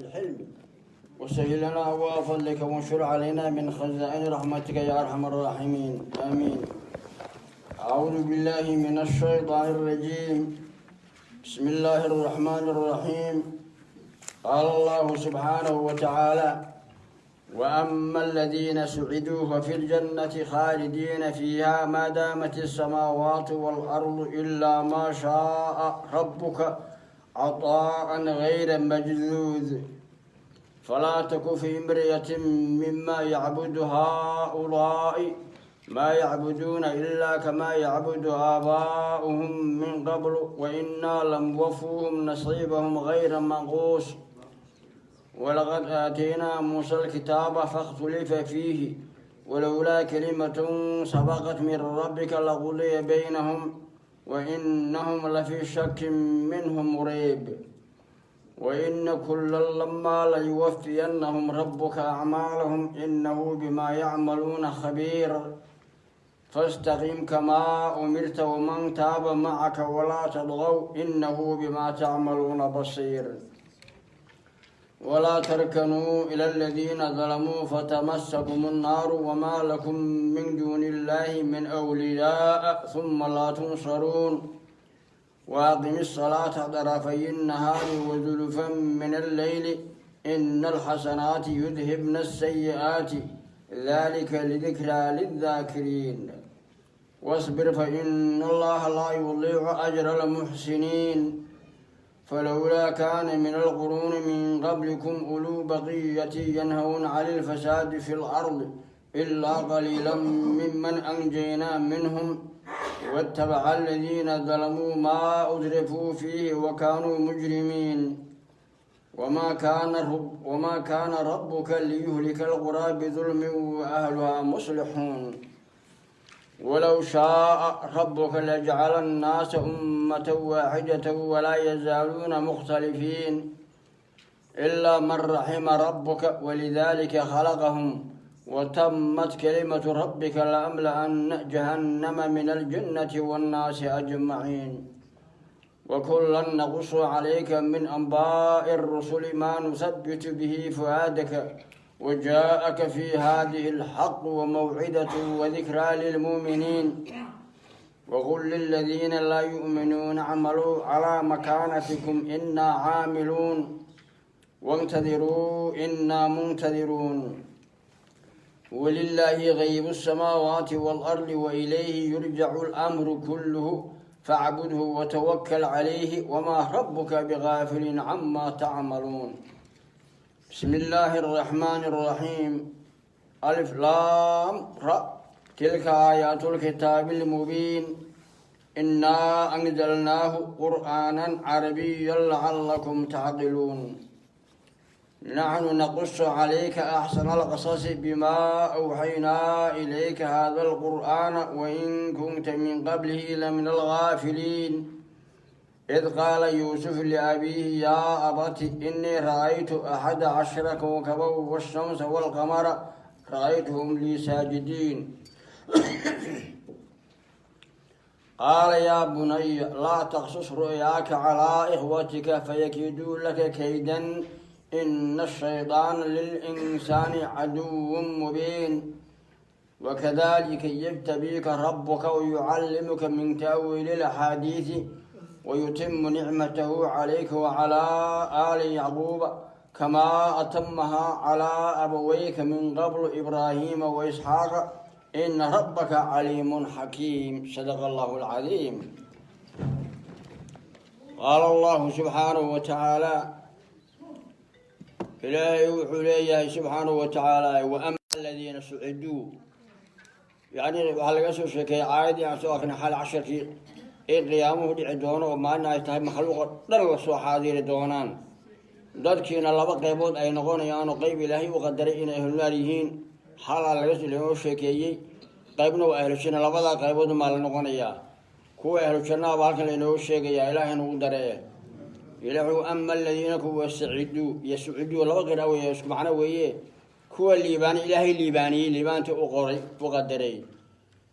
الحلم وسهل لنا أبواب فضلك وانشر علينا من خزائن رحمتك يا أرحم الراحمين. آمين. أعوذ بالله من الشيطان الرجيم. بسم الله الرحمن الرحيم. قال الله سبحانه وتعالى: وأما الذين سعدوا ففي الجنة خالدين فيها ما دامت السماوات والأرض إلا ما شاء ربك، عطاء غير مجذوذ. فلا تك في مرية مما يعبد هؤلاء، ما يعبدون إلا كما يعبد آباؤهم من قبل، وإنا لموفوهم نصيبهم غير منقوص. ولقد آتينا موسى الكتاب فاختلف فيه، ولولا كلمة سبقت من ربك لقضي بينهم، وإنهم لفي شك منه مريب. وإن كلا لما ليوفينهم ربك أعمالهم، إنه بما يعملون خبير. فاستقم كما أمرت ومن تاب معك ولا تطغوا، إنه بما تعملون بصير. ولا تركنوا إلى الذين ظلموا فتمسكم النار، وما لكم من دون الله من أولياء، ثم لا تنصرون. وأقم الصلاة طرفي النهار وزلفا من الليل، إن الحسنات يذهبن السيئات، ذلك ذكرى للذاكرين. واصبر فإن الله لا يضيع أجر المحسنين. فلولا كان من القرون من قبلكم أولو بقية ينهون عن الفساد في الأرض إلا قليلا ممن أنجينا منهم، واتبع الذين ظلموا ما أترفوا فيه وكانوا مجرمين. وما كان ربك ليهلك القرى بظلم وأهلها مصلحون. ولو شاء ربك لجعل الناس أمة واحدة، ولا يزالون مختلفين إلا من رحم ربك، ولذلك خلقهم. وتمت كلمة ربك لأملأن جهنم من الجنة والناس أجمعين. وكلا نقص عليك من أنباء الرسل ما نثبت به فؤادك، وجاءك في هذه الحق وموعظة وذكرى للمؤمنين. وقل للذين لا يؤمنون اعملوا على مكانتكم، إنا عاملون، وانتظروا إنا منتظرون. ولله غيب السماوات والأرض، وإليه يرجع الأمر كله، فاعبده وتوكل عليه، وما ربك بغافل عما تعملون. بسم الله الرحمن الرحيم. ألف لام را، تلك آيات الكتاب المبين. إنا أنزلناه قرآنا عربيا لعلكم تعقلون. نحن نقص عليك أحسن القصص بما أوحينا إليك هذا القرآن، وإن كنت من قبله لمن الغافلين. إذ قال يوسف لأبيه: يا أبت، إني رأيت 11 كوكبا والشمس والقمر رأيتهم لي ساجدين. قال: يا بني، لا تقصص رؤياك على إخوتك فيكيدوا لك كيدا، إن الشيطان للإنسان عدو مبين. وكذلك يجتبيك ربك ويعلمك من تأويل الأحاديث، ويتم نعمته عليك وعلى آل يعقوب، كما أتمها على أبويك من قبل، إبراهيم وإسحاق، إن ربك عليم حكيم. صدق الله العظيم. قال الله سبحانه وتعالى، Ilaahay wuxuu leeyahay subxaanahu wa tacaala: وأما الذين سعدوا. Yani waxaa laga soo sheekeeyey aayadii aan soo akrinay xal casharkii in qiyaamuhu dhici doono oo maalin ay tahay makhluuqa dhan lasoo xaadiri doonaan, dadkiina laba qaybood ay noqonayaanoo qeyb Ilaahay u qadaray inay ahlunaar yihiin, halaa laga loo sheekeeyey, qaybna waa ahlu janna. Labadaa qaybood maa la noqonayaa. Kuwa ahlu jannaha baa halkan lainoogu sheegayaa. Ilaahay nagu daree. Ilaahu أما الذين kuwa سعدوا iyo سعدوا laba qira weeye, isku macno weeye. Kuwa liibaanay, Ilaahay liibaaniyey, liibaanta u qoray, u qadaray,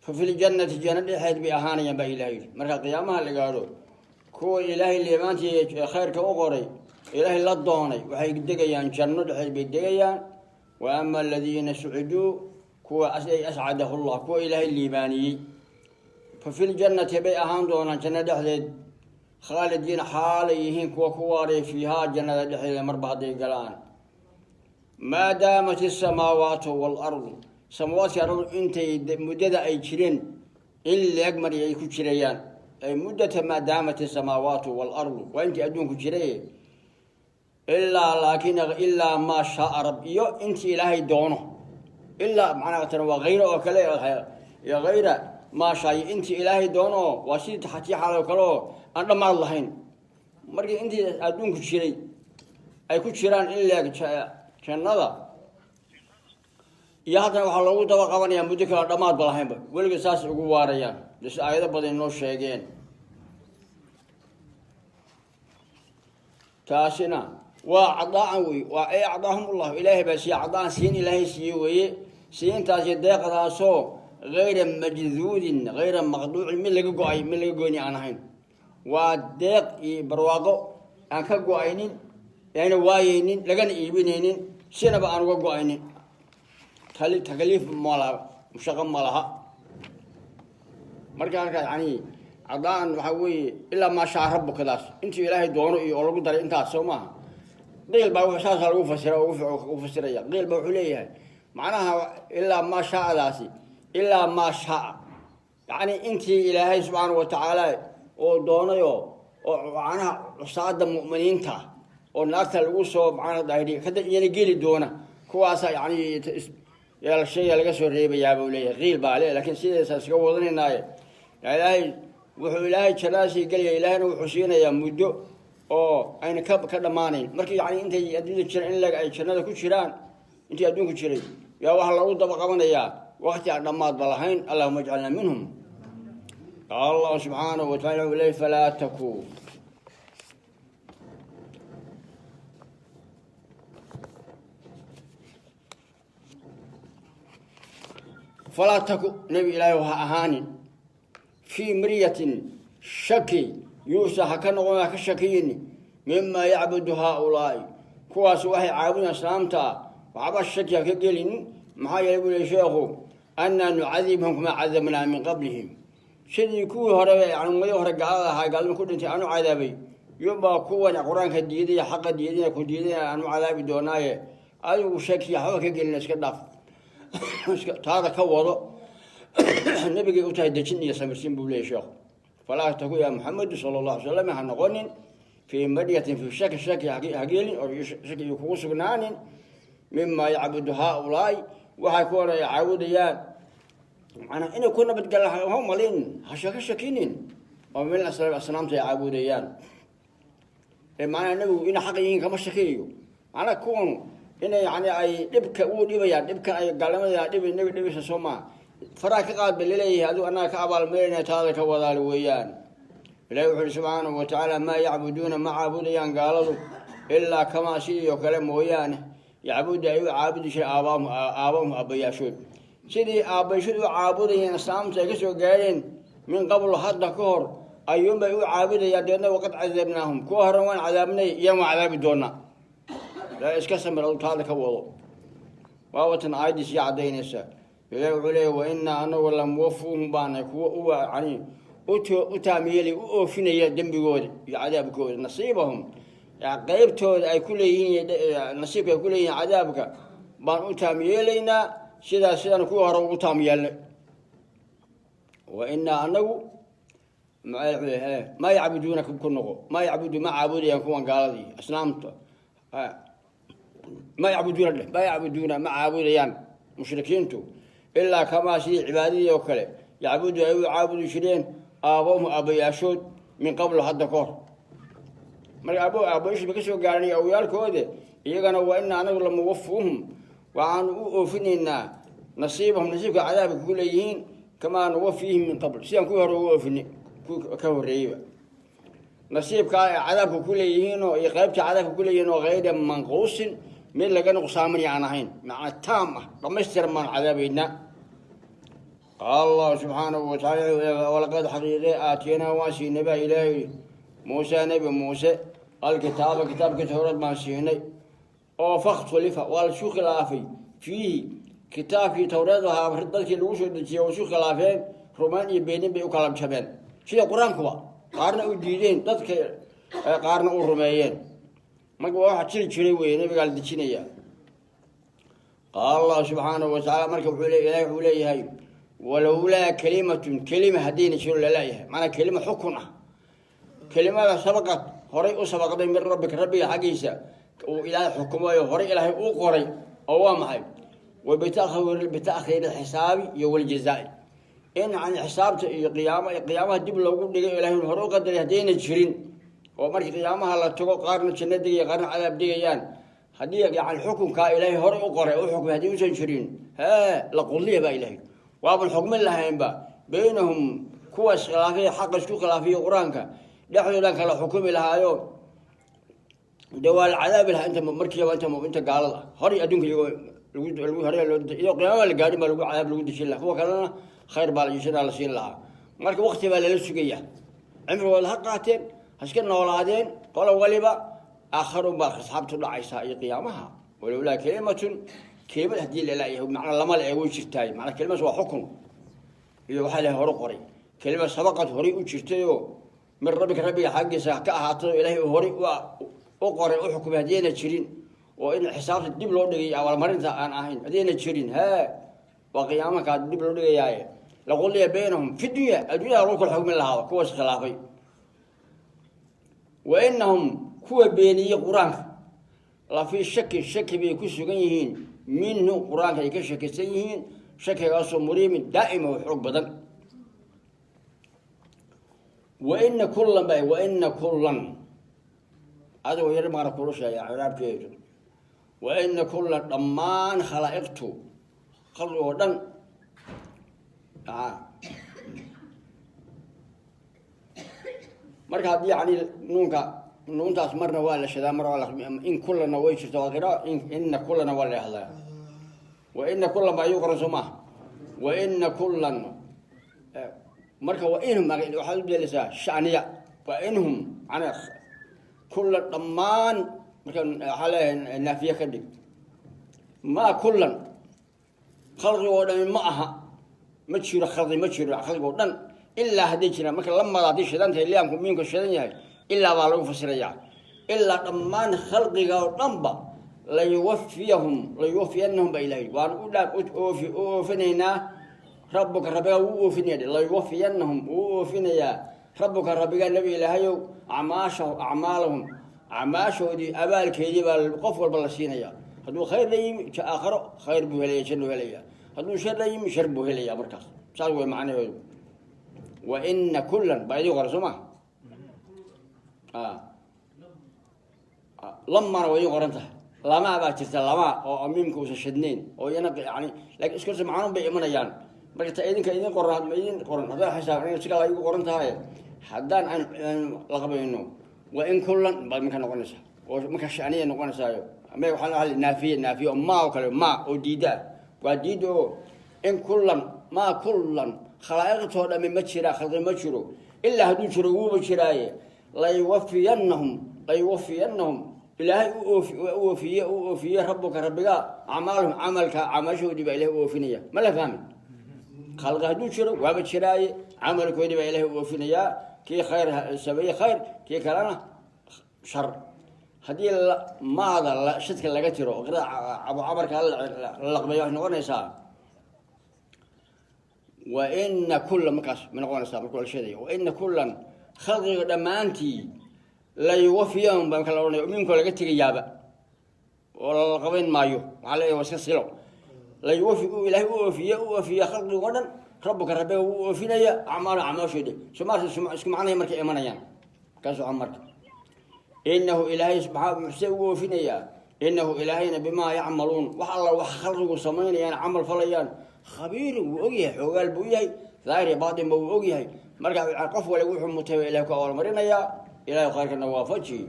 ففي الجنة janno dhexeed bay ahaanayaan baa Ilahay yidhi. Marka qiyaamaha la gaadho, kuwa Ilaahay liibaantii khayrka u qoray Ilaahay la doonay waxay degayaan janno dhexeed bay degayaan. Wa ama aladiina suciduu, kuwa ay ascadahu llah, kuwa Ilaahay liibaaniyey, fa fi ljannati bay ahaan doonaan, janno dhexdeed, khaalidiina xaalay yihiin kuwa ku waaray, fiihaa jannada dhexdeeda marba hadday galaan. Maa daamat isamaawaatu waalardu, samaawaadki arladu intay muddada ay jireen in leeg mari ay ku jirayaan, ay muddata maa daamat isamaawaatu waalardu, waa intii adduunku jiray. Ilaa laakin ilaa maa shaaa rab, iyo intii Ilaahay doono. Ilaa macnaha tan waa hayra oo kale, iyo hayra maa shaa, iyo intii Ilaahay doono, waa sidii taxatii xaal oo kale oo aan dhammaad lahayn. Markii intii adduunku jiray ay ku jiraan in leeg jannada, iyo haddana waxaa loogu daba qabanayaa muddo kale dhammaadba lahaynba, weliga saas ugu waarayaan, si aayado badan inoo sheegeen. Taasina waa cadaan wey, waa e acdaahum ullahu, Ilaahay baa siiye, cadaan siin Ilaahay siiye weeye. Siintaasi deeqdaasoo hayra majduudin, hayra maqduucin, mid laga go-ay, mid laga goyni aan ahayn. Waa deeq iyo barwaaqo aan ka go-aynin, ayna waayeynin, lagana iibinaynin, sinaba aan uga go-aynin. Takliif ma laha, mushaqo ma laha. Marka halkaa yani cadaan waxaa weeye ilaa maa shaa rabukadaas, intii Ilaahay doono iyo oo lagu daray intaas, soo maaha? Qiil baa saasaa lagu fasira, ugu fasiraya. Qiil baa wuxuu leeyahay macnaha ilaa maa shaadaasi, ilaa maa shaa, yacni intii Ilaahay subxaana watacaala oo doonayo, oo macnaha cusaada mu'miniinta oo naarta lagu soo macnaha daahiriya kada iyana geli doona, kuwaasa yani shayga laga soo reebayaa buu leeyahay. Qiil baa le, laakiin sideesa iska wadanaynaaye. Ilaahay wuxuu, Ilaahay jannadaasii gelaya, Ilaahayna wuxuu siinayaa muddo oo ayna ka dhammaanayn. Markii yani intay adduunya jiraan in leg ay jannada ku jiraan, intii adduunku jiray, yaa waxaa loogu daba qabanayaa wakti aan dhammaadba lahayn. Allahuma ajcalna minhum. Qaala Allahu subxaanahu watacala wuxuu leey: falaa takuu falaa taku, Nebi Ilaahi ha ahaanin, fii miryatin, shaki yuusa ha ka noqon, ha ka shakiyin, mimaa yacbudu haaulaa'i, kuwaas waxay caabudaan islaamta ah, waxba shaki ha ka gelin. Maxaa yeelay, buu leey sheekhu, annaa nucadibhum kamaa cadabnaa min qablihim, sidii kuwii hore, yani ummadii hore gaalada ahaa, gaalnimo ku dhintay aanu cadaabay, yubaa kuwan Qur-aanka diidaya, xaqa diidaya, ku diidaya aanu cadaabi doonaaye. Adigu shaki waxba ka gelin, iska dhaaf, taada ka wado. Nabigay u tahay dejin iyo samirsiin buu leeyay sheekhu. Falaa taku yaa Maxamedu sala Allah alay slam, ha noqonin, fii maryatin, fii shaki, shaki ha gelin oo shaki iyo kugu sugnaanin, mimaa yacbudu haaulaai, waxay kuwan ay caabudayaan, manaa inay ku nabadgalaan ha malin, ha ka shakinin, oo min asnaamta ay caabudayaan. Ee macnaha nebigu inay xaq yihiin kama shakiyayo. Macnaha kuwan inay yani ay dhibka uu dhibayaan, dhibkan ay gaalnimada dhib nebi dhibaysa, soo maaha? Faraha ka qaad ba laleeyahay, adigu annaga ka abaalmarinaya, taada ka wadaal weeyaan. Ilahi wuxu uhi subxaanahu watacaala: maa yacbuduuna, ma caabudayaan gaaladu, ilaa kamaa, sidii oo kale mooyaane, yacbudu ay u caabudi jireen aabaahum, aabaahum aabbayaashood, sidii aabbayashood u caabudayeen islaamta ay ka soo gaadheen, min qablu, hadda ka hor, ayuunbay u caabudayaan. Deedna waqad cadabnaahum, kuwa horen waan cadaabnay, iyan waan cadaabi doonaa. Laa iska samir, adu taada ka wado. Waa watan aayaddii sii caddaynaysa. Ilahi wuxuu leeyahy: wa innaa anagu lamuwafuuhum baanay, kuwa u yani u taamiyelay, u oofinaya dembigooda iyo cadaabkooda, nasiibahum, qeybtooda ay ku leeyihiin, nasiibka ay ku leeyihiin cadaabka baan u taamyeelaynaa, sidaas sidaan kuwii hore ugu taamyeelnay. Wa innaa anagu maa yacbuduuna, ku noqo, maa yacbudu, ma caabudayaan kuwan gaaladii asnaamta, maa yacbuduuna dheh, maa yacbuduuna, ma caabudayaan mushrikiintu, ilaa kamaa, sidii cibaadadii oo kale, yacbudu ay u caabudi jireen, aabahum aabbayaashood, min qablu, hadda ka hor. Marka aabo aabbayaashood ba ka soo gaaranay awyaalkoode iyagana. Waa ina anagu lamuwafuuhum, waxaanu u oofinaynaa, nasiibahum, nasiibka cadaabka ku leeyihiin, kamaa nuwafiihim min qabl, sidaan kuwii hore ugu oofinay, ku ka horreeyeyba, nasiibkaa ay cadaabka ku leeyihiinoo iyo qaybta cadaabka ku leeyihiin oo hayra manquusin, mid laga nuqsaamanaya aan ahayn, macnaa taam ah, dhamaystiran baan cadaabaynaa. Qaala Allahu subxaanahu watacaala: walaqad xaqiiqe aataynaa, waan siinay baa Ilaahay yidhi, Muusa, Nebi Muuse, Alkitaaba, kitaabkii Towrad baan siinay, oo fakhtulifa, waa laisu khilaafay, fiihi, kitaabkii Towreed ahaa dadkii lagu soo dejiyey waa isu khilaafeen. Rumaan iyo beenin bay u kala jabeen, sida Qur-aankuba qaarna u diideen dadka, qaarna u rumeeyeen. Marka waa waxa jiri jiray wey, nabigaa la dejinaya. Qaala Allahu subxaanahu watacaala, marka wuxuu le Ilahay wuxuu leeyahay: walowlaa kelimatun, kelima haddayna jiro laleeyahay, maanaa kelima xukun ah, kelimada sabaqad, horay u sabaqday, min rabbika, rabbiga xaggiisa uu Ilaahay xukumayo, horay Ilaahay u qoray, oo waa maxay? Wa bita'khiiri alxisaabi iyo waljazaa'i, in yani xisaabta iyo qiyaama qiyaamaha dib loogu dhigay oo Ilahay hore u qadaray haddayna jirin, oo markii qiyaamaha la tago qaarna janno degaya, qaarna cadaab degayaan, haddii yani xukunkaa Ilaahay hore u qoray, u xukmay, haddii usan jirin, hee, la qudiya baa Ilahay waaban xukmin lahaynba baynahum, kuwa iskhilaafay, xaqa isku khilaafiyo Qur-aanka dhexdoodan kala xukumi lahaayo. De waa la cadaabi lahaa inta markiiba inta gaalada horay adduunka iyagoo lagu hore loo iyadoo qiyaamada la gaadhin baa lagu cadaab lagu dejin lahaa. Kuwa kalena khayr baa janaa la siin lahaa. Marka wakti baa lala sugaya, cimrigooda ha qaateen, ha iska noolaadeen qola waliba, aakharun baa asxaabtu dhacaysaa iyo qiyaamaha. Walowlaa kelimatun, kelimad haddii lalayahay, macnaa lama la eego jirtaay, macnaa kelimadas waa xukun iyo waxaa Ilahay hore qoray. Kelima sabaqad, horay u jirtayoo, min rabbika, rabbiga xaggiisa ka ahaatay, oo Ilaahay horay u qoray, u xukumay, haddayna jirin, oo in xisaabta dib loo dhigay, abaalmarinta aan ahayn haddayna jirin, hee, waa qiyaamakaa dib loo dhigayaaye, laquliya baynahum fi dunya, addunyada lagu kala xukmin lahaaba kuwaas khilaafay. Wa inahum, kuwa beeniyey Qur-aanka, la fii shakin, shaki bay ku sugan yihiin, minhu, Qur-aanka ay ka shakisan yihiin, shakigaasoo muriimin, daa'ima oo xoog badan. Waina kullan ba, waina kullan, adigoo yar maara kula sheegay ciraabkeedu. Waina kullan, dhammaan khalaa'iqtu, khalqi oo dhan. Marka haddii yani nuunka, nuuntaas marna waa la shadaa, mar waa la in kullana way jirta, waa qira ina kullana waa la yahdaa. Wa ina kullan ba ayuu qoran, soo maaha? Wa ina kullan, marka wa inhum waxaad u beelaysaa shaniya. Wa inhum manaa kullan, dhammaan. Marka waxaa leeyahay naafiye ka dhig. Maa kullan, khalqig oo dhami ma aha, ma jiro khalqi, ma jiro khalqig oo dhan, ilaa hadday jiraan. Marka lamada hadday shidan tahay, liamku miimka shidan yahay, ilaa baa lagu fasirayaa. Ilaa dhammaan khalqiga oo dhanba layuwafiyahum, layuwafiyanahum baa Ilahay waan u dhaa oofi u oofinaynaa. Rabbuka, rabbigaa wuu oofinaya. Layuwafiyanahum, wuu oofinayaa, rabbuka, rabbigaa, Nebi Ilaahayow, acmaashahu, acmaalahum, acmaashoodii abaalkeedii baa qof walba la siinaya. Hadduu khayr la yimi, aakharo khayr buu helaya, jannu helaya. Hadduu shar la yimi, shar buu helaya. Markaas saas wey macnaheedu. Wa ina kullan baa idii qoran, soo ma? Lamana waa idin qoran tahay. Lamaa baa jirta, lamaa oo miimka uusan shadnayn, oo iyana yani lakin isku macnuun bay imanayaan. Marka ta idinka idin qoran ma idin qoran, haddaan xisaab si kala igu qoran tahay, haddaan aan la qabayno, wa in kullan baad marka noqonaysaa, oo marka shaniya noqonaysaayo. Ama waxaa la naafiye, naafiye oo maa oo kale, maa oo diida ah, waa diida oo in kullan, maa kullan, khalaa'iqtoo dhami ma jira, khalqi ma jiro, ilaa hadduu jiro wuuba jiraaye. Layuwafiyanahum, layuwafiyanahum, Ilaahay u oofi, u oofiye, u oofiye, rabbuka, rabbiga, acmaalahum, camalka, camashoodii baa Ilahay u oofinaya. Ma la fahmin? Khalqi hadduu jiro waaba jiraaye, camalkoodii baa Ilahay u oofinayaa. Kii khayr sameeye khayr, kii kalena shar. Haddii maada shadka laga tiro oo qirada abucamarka la laqbeeyo, waxay noqonaysaa wa ina kulla. Markaas ma noqonaysaa marka la sheedayo wa ina kullan, khalqiga dhammaantii, layuwafiyahum baa marka la ohanaya, miimka laga tegayaaba oo la qabayn maayo. Maxaa leeyahay? Waa iska silo. Layuwafi, uu Ilaahay u oofiye, u oofiye khalqiga o dhan, rabbuka, rabbiga wuu oofinaya, acmaala, acmaashooda. Somaal isku macnahay markay imanayaan ka soco. Marka inahu Ilaahay maxaa muxse ugu oofinayaa? Inahu Ilaahayna bimaa yacmaluun, wax alla wax khalqigu samaynayaan, camal falayaan, khabiirun, wuu ogyahay, xoogaal buu yahay, daahir iyo baatinba wuu ogyahay. Marka qof waliba wuxuu mutay baa Ilahay ku abaalmarinayaa. Ilahay khayrkana waafaji.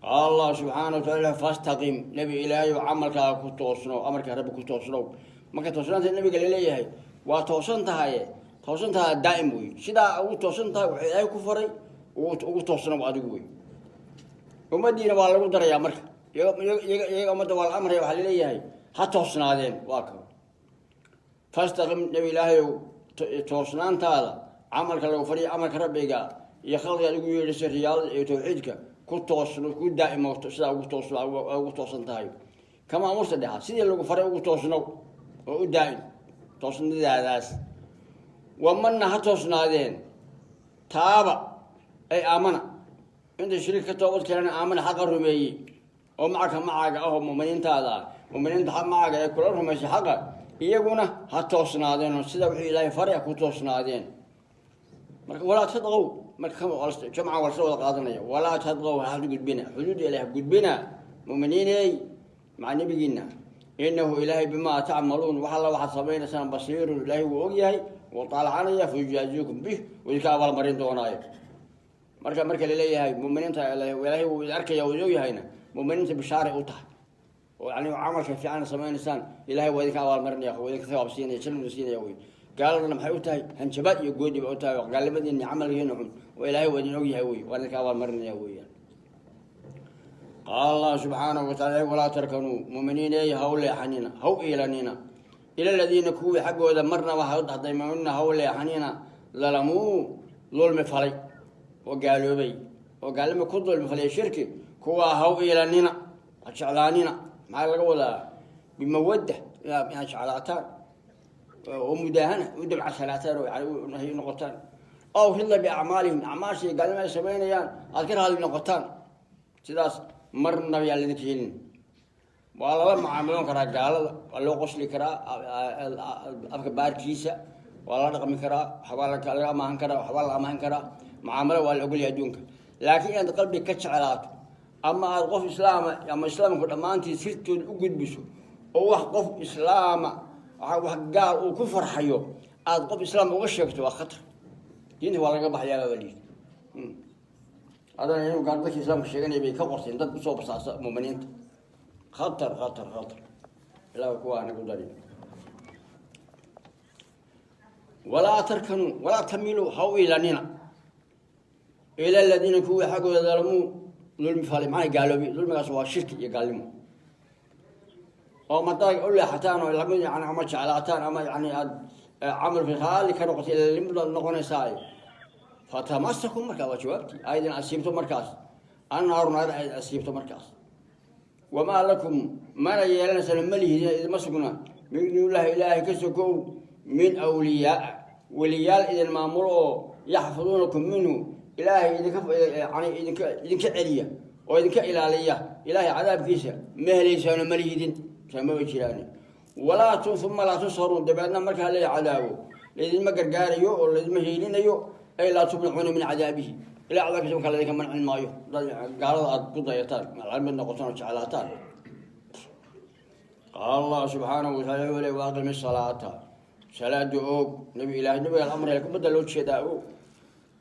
Qaala Allah subxaana wataala: fastaqim, Nebi Ilaahay, camalkaaga ku toosno, amarka Rabbi ku toosnow. Marka toosnaanta nabiga laleeyahay waa toosan tahaye, toosan tahay daa'im wey, sidaa ugu toosan tahay wuxuu Ilaahay ku faray ugu toosnow adigu wey. Ummaddiina waa lagu darayaa. Marka iyaga ummadda waa la amraya, waxaa laleeyahay ha toosnaadeen. Waa ka فاستقم, Nabi Ilaahayow, toosnaantaada camalka lagu fariyo, amarka Rabbiga iyo khalqiga ugu yeedhisay riyaalada iyo tawxiidka, ku toosno, ku daa'imo, sidaa ugu toos ugu toosan tahay. كما أمرت dhexa, sidii lagu faray ugu toosnow oo u daa'im toosnidaadaas. ومن na ha toosnaadeen, تاب ay آمن, inta shirki ka toobad keenana, آمن xaqa rumeeyey oo معك macaaga ahoo muminiintaada ah, muminiinta macaaga ee kula rumaysay xaqa, iyaguna ha toosnaadeen oo sida wuxuu Ilaahay faray ha ku toosnaadeen. Marka ولا تطغوا, marka jamca waa lasla wada qaadanaya. ولا تطغوا, ha gudbina xuduudda Ilahay, gudbina muminiiney maca nebigiina. إنه Ilaahay بما تعملون, wax alla waxaad samaynaysaan, بصير, Ilaahay wuu ogyahay, wuu taalacanaya. فيجازيكم به, wuu idinka abaalmarin doonaayo. Marka laleeyahay muminiinta Ilaahay wuu idin arkaya, wuu ogyahayna, muminiinta bishaaray u tahay oo yani camalka fiican samaynaysaan Ilahay waa idinka abaalmarinaya, waa idinka thawaab siinaya, jannadu siinaya wey. Gaaladana maxay u tahay? Hanjabaad iyo goodi bay u tahay. Gaalnimadiina, camalkiina xun oo Ilaahay waa idin ogyahay wey, waa idinka abaalmarinaya weeyaan. قال الله سبحانه وتعالى: ولا تركنوا, muminiiney ha u leexanina, ha u iilanina, إلى الذين kuwii xaggooda marnaba ha hadaymanina, ha u leexanina, ظلموا dulmi falay oo gaaloobay oo gaalnimo ku dulmi falay, shirki, kuwaa ha u iilanina, ha jeclaanina. Maxaa laga wadaa? بمودة, inaad jeclaataan oo مداهنة u dabcasanaataan oo yani noqotaan, أو رضا بأعمالهم, acmaashii gaalnimo ay samaynayaan aad ka raali noqotaan. Sidaas marnaba yaa laydinka helin. Waa lala macaamiloon karaa gaalada, waa loo qosli karaa, afka baarkiisa waa la dhaqmi karaa, waxbaa laga amaahan karaa, waxbaa la amaahan karaa, mucaamalo waa la ogolyahay adduunka. Laakiin inaad qalbiga ka jeclaato ama aada qof islaama ama islaamku dhammaantii sirtooda u gudbiso oo wax qof islaama, wax gaal uu ku farxayo aada qof islaam uga sheegto, waa khatar. Diinta waa laga baxayaa baa lihi. Adana inuu gaal dadka islaamka sheeganaya bay ka qorteen dad usoo basaasa muminiinta. Khatar, khatar, khatar. Ilaah kuwa anagu dari. ولا تركنوا ولا تميلوا, ha u ilanina, إلى الذين kuwii xaggooda ظلموا dulmi falay, maxay gaaloobay. Dulmigaas waa shirki iyo gaalnimo oo madaag u leexataan oo lamid yani ama jeclaataan ama yani aada camalka raalli ka noqotay, limadaad noqonaysaa. فتمسكم, markaa waa jawaabtii, aydin asiibto markaas, النار, naar ayd asiibto markaas. وما لكم, mana yeelanaysaan, ma lihidin, idima sugna, من دون الله, Ilaahay ka sokow, من أولياء, weliyaal idin maamulo oo يحفظونكم منه, Ilaahay idinka yani idinka celiya oo idinka ilaaliya Ilaahay cadaabkiisa ma helaysaano, ma lihidin, saamaba jiraan. Walaa ثم لا تنصرون, dabeedna markaa la cadaabo laydinma gargaarayo oo laydinma hiilinayo. أي لا تمنعون من عذابه, ilaa cadaabkiisa markaa laydinka mancin maayo gaalada aada ku dayataan, mid noqotaan oo jeclaataan. قال الله سبحانه وتعالى wuxuu leey: وأقم الصلاة, salaada oog. Nabi Ilahay, nabiga amraya, kubadda loo jeedaa, oog.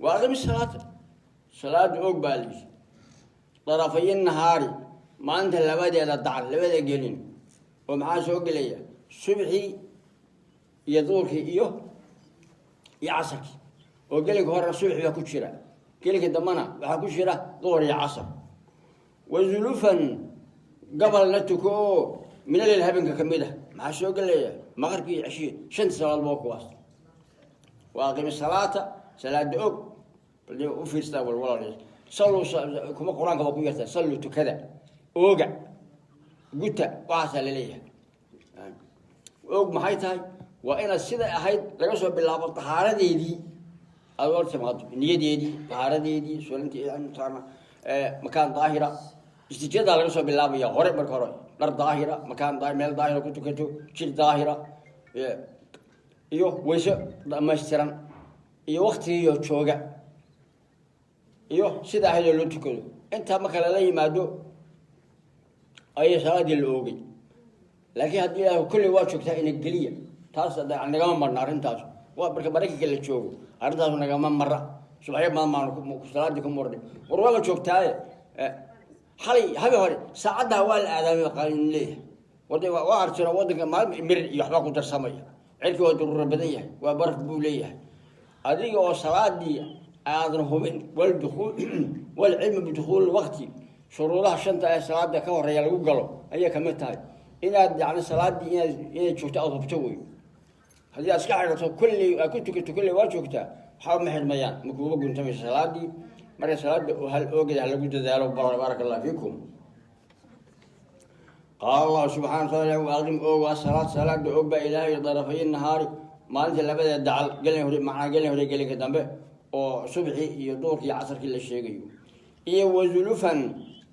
وأقم الصلاة, salaada oog baa lihi. طرفي النهار, maalinta labadeeda dacal, labada gelin, oo maxaa soo gelaya? Subxii iyo duurkii iyo casarkii. Oo gelinka horena subaxi baa ku jira, gelinka dambena waxaa ku jira duhur iyo casar. وزلفا, gabalna tuko oo من الليل, habeenka ka mid ah. Maxaa soo gelaya? Maqribki iyo ceshihi, shanta salaad boo kuwaas. وأقم الصلاة, salaada og. Bal u fiirstaa wal walaal. صلوا kuma Qur-aanka waa ku yartaa. صلوا, tukada, ooga, guta, waxaasaa laleeyahay. Og maxay tahay? Waa inaad siday ahayd laga soo bilaabo tahaaradeedii aada hor timaado, niyadeedii, tahaaradeedii, sulintii mataqaana, مكان daahira, istijadaa laga soo bilaabaya hore. Marka hore dhar daahira, makaan daahir, meel daahira ku tukato, jir daahira iyo wayso dhamaystiran iyo waktigiiyo jooga iyo sida ahayd oo loo tukado. Intaa marka lala yimaado ayay salaadii la oogay. Laakiin haddii Ilaah kolley waa joogtaa ina geliya, taas nagama marna arrintaas. Waa marka Maraykanka la joogo, arrintaas nagama mara. Subaxyo badan baanu salaadii ku murnay. War waaba joogtaaye, xalay habe hore saacaddaa waa la aadaamay qalin leeyahay. Wada waa arjira wadanka maalin mirir iyo waxbaa ku darsamaya, cirkii waa daruuro badan yahay, waa baraf buu leeyahay. Adiga oo salaadii aadan hubin والدخول والعلم بدخول الوقت. Shuruudaha shanta ee salaada ka horeeya lagu galo ayay kamid tahay inaad yani salaadii inaad joogto, aada hubto wey. Haddii aad iska xidhato kulley, aad ku tukato kulley waa joogtaa, waxba ma xidhmayaan, ma kuuba guntamayso salaadii. Marka salaada hal oogeda ha lagu dadaalo. Baaraka Allah fiikum. Qaala Allahu subxana wataala: "Waaqim, oog, asalaad, salaada oog baa Ilaahay, darafay nahaari, maalinta labadeeda dacal, gelin hore, macnaa gelin hore, gelinka dambe, oo subxi iyo duurkii iyo casarkii la sheegayo, iyo wazulufan,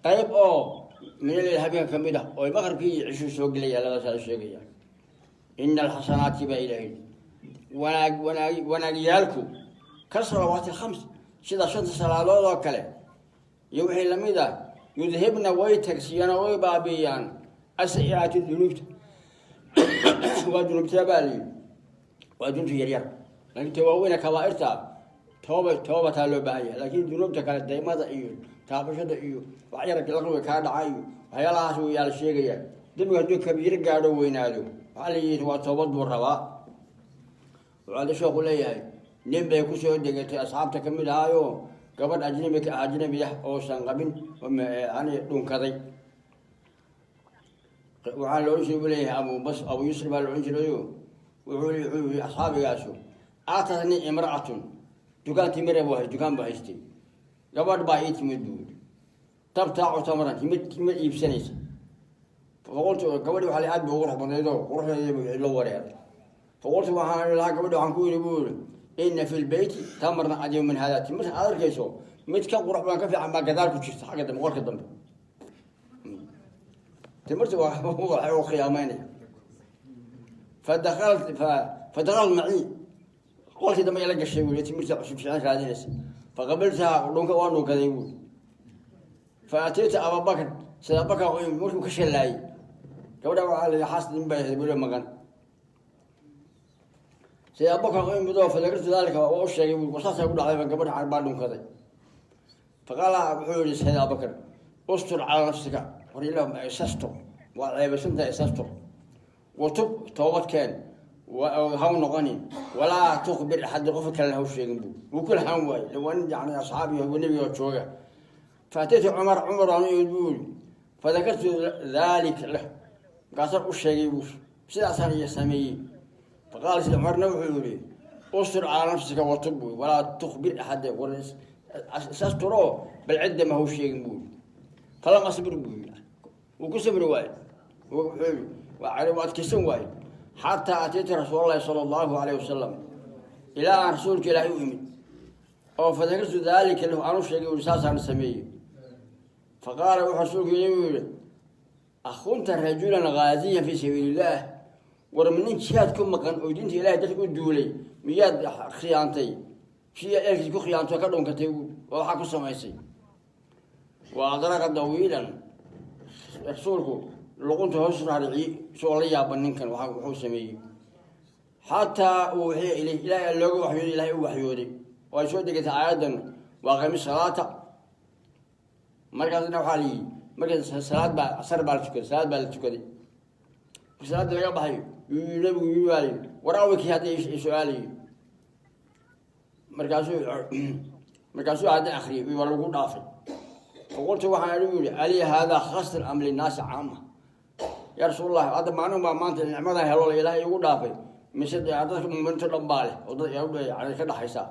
qayb oo min alleyl, habeenka kamid ah, oo maqribkii iyo cishuu soo gelaya, labadaasaa la sheegaya. Ina alxasanaati baa Ilaahay, wanaag wanaag wanaagyaalku, ka salawaati alkhams, sida shanta salaadood oo kale iyo wixii lamid ah, yudhibna, way tagsiyaan oo way baabi'iyaan, asayi'aati, dunuubta. Waa dunuubtaa baa layidhi? Waa dunuubta yaryar, laakiin ta waaweyna kabaa'irta tooba toobataa loo baahan yahay. Laakiin dunuubta kale, daymada iyo taabashada iyo wax yar laqwiga kaa dhaca iyo waxyaalahaas wayaa la sheegayaa. Dembigu hadduu kabiiro gaadho, weynaado, waxaa la yidhi waa toobad buu rabaa. Wuxuu hadda sheekhu leeyahay, nin bay kusoo degatay asxaabta kamid ahaayo, gabadh ajnabi ka ajnabi ah oosan qabin yani dhunkaday. Waxaa la odhan jiray, buu leeyahay, Abubas Abu Yusri baa la odhan jirayo. Wuxuu yihi asxaabigaasu: "Aatatni imra'atun", dukaan timire buu hay, dukaan buu haystay. "Gabadh baa ii timid," buu yihi, "tabtaacu tamran", timir iibsanaysa. Faqultu, gabadhi waxaa la aad bay ugu qurux badnaydoo quruxdeedii buu la wareeray. Faqultu, waxaan lahaa, gabadhi waxaan ku yidhi, buu yihi, "Ina fi lbeyti tamran adyab min hada." Timirta aad arkayso mid ka qurux badan, ka fiican baa gadaal ku jirta, xagga dambe, qolka dambe. Timirta waa waxay u khiyaameynaya. Fadakhalat macii, qolkii dambe ila gashay, buu timirta cusub fiican raadinaysa. Faqabiltaha, dhunka waa dhunkaday, buui. Fa ataytu Ababakr, sida Abubakar markuu ka shallaayey gabadha, waxaa la xaas nin bay ahayd weli maqan. Sida Abubakar u imid oo fadakartu daalika, waa u sheegay, bui, saasaa ku dhacday, gabadha baa dhunkaday. Faqaala, wuxuu yihi Sayid Abubakar: "Ustur calaa nafsika", war ilah isastur, waa ceebaysantahay, isastur. "Watub", toobadkeen, haw noqonin. "Walaa tukbir axadda", qofka kalena haw sheegin. Bu wuu ku lahaan waaye, waa nin yani asxaabi nebiga jooga. Faataytu Cumar, Cumar aan u imid, buu yiri. Fadakartu dalik lah, markaasaan u sheegay, buu, sidaasaan iyo sameeyey. Faqaala, sida Cumarna wuxuu yihi: "Ustur calaa nafsika watub", buu, "walaa tukbir axadda", war isasturoo bal cidda ma haw sheegin, buu yiri. Falam asbir, buu yiri, wuu ku sabri waaye, wuxuu yii waa adkaysan waaye, xataa ataytu rasuul Allahi sala Allahu alayh wasalam, ilaa aan rasuulka Ilaahay u imid oo fadakartu daalika lahu, aan u sheegay, uri saasaan sameeyey. Faqaala, wuxuu rasuulku ilahi yihi: "Akhunta rajulan gaaziyan fii sabiili illaah?" War ma nin jihaad ku maqan oo diinta Ilahay dadka u duulay miyaad khiyaantay, si eelkiis ku khiyaanto, ka dhunkatay oo waxaa ku samaysay? Wa adraqa dawiilan, rasuulku luqunta hoos raariciyey isagoo la yaaban ninkan waa wuxuu sameeyey, xataa uuxiya ilayh, Ilahay looga waxyooday, Ilahay u waxyooday oo ay soo degatay aayaddan: "Waaqimi salaata." Markaasna waxaa la yidhi, marka salaad baa asar baa la tukaday, salaad baa la tukaday. Marka salaadda laga baxayo yuu nabigu yii baa yidhi: "War awikii hadda su-aalayo?" Markaasuu aayaddan akriyay, waa lagu dhaafay. Faqultu, waxaan anigu yihi: "Alii haadaa khasr am linnaasi caama, yaa rasuul Allah?" Hadda maalin baa maanta nicmadan helo Ilaahay igu dhaafay, mise dadka muminiinto dhan baa leh oo dad yani ka dhaxaysa?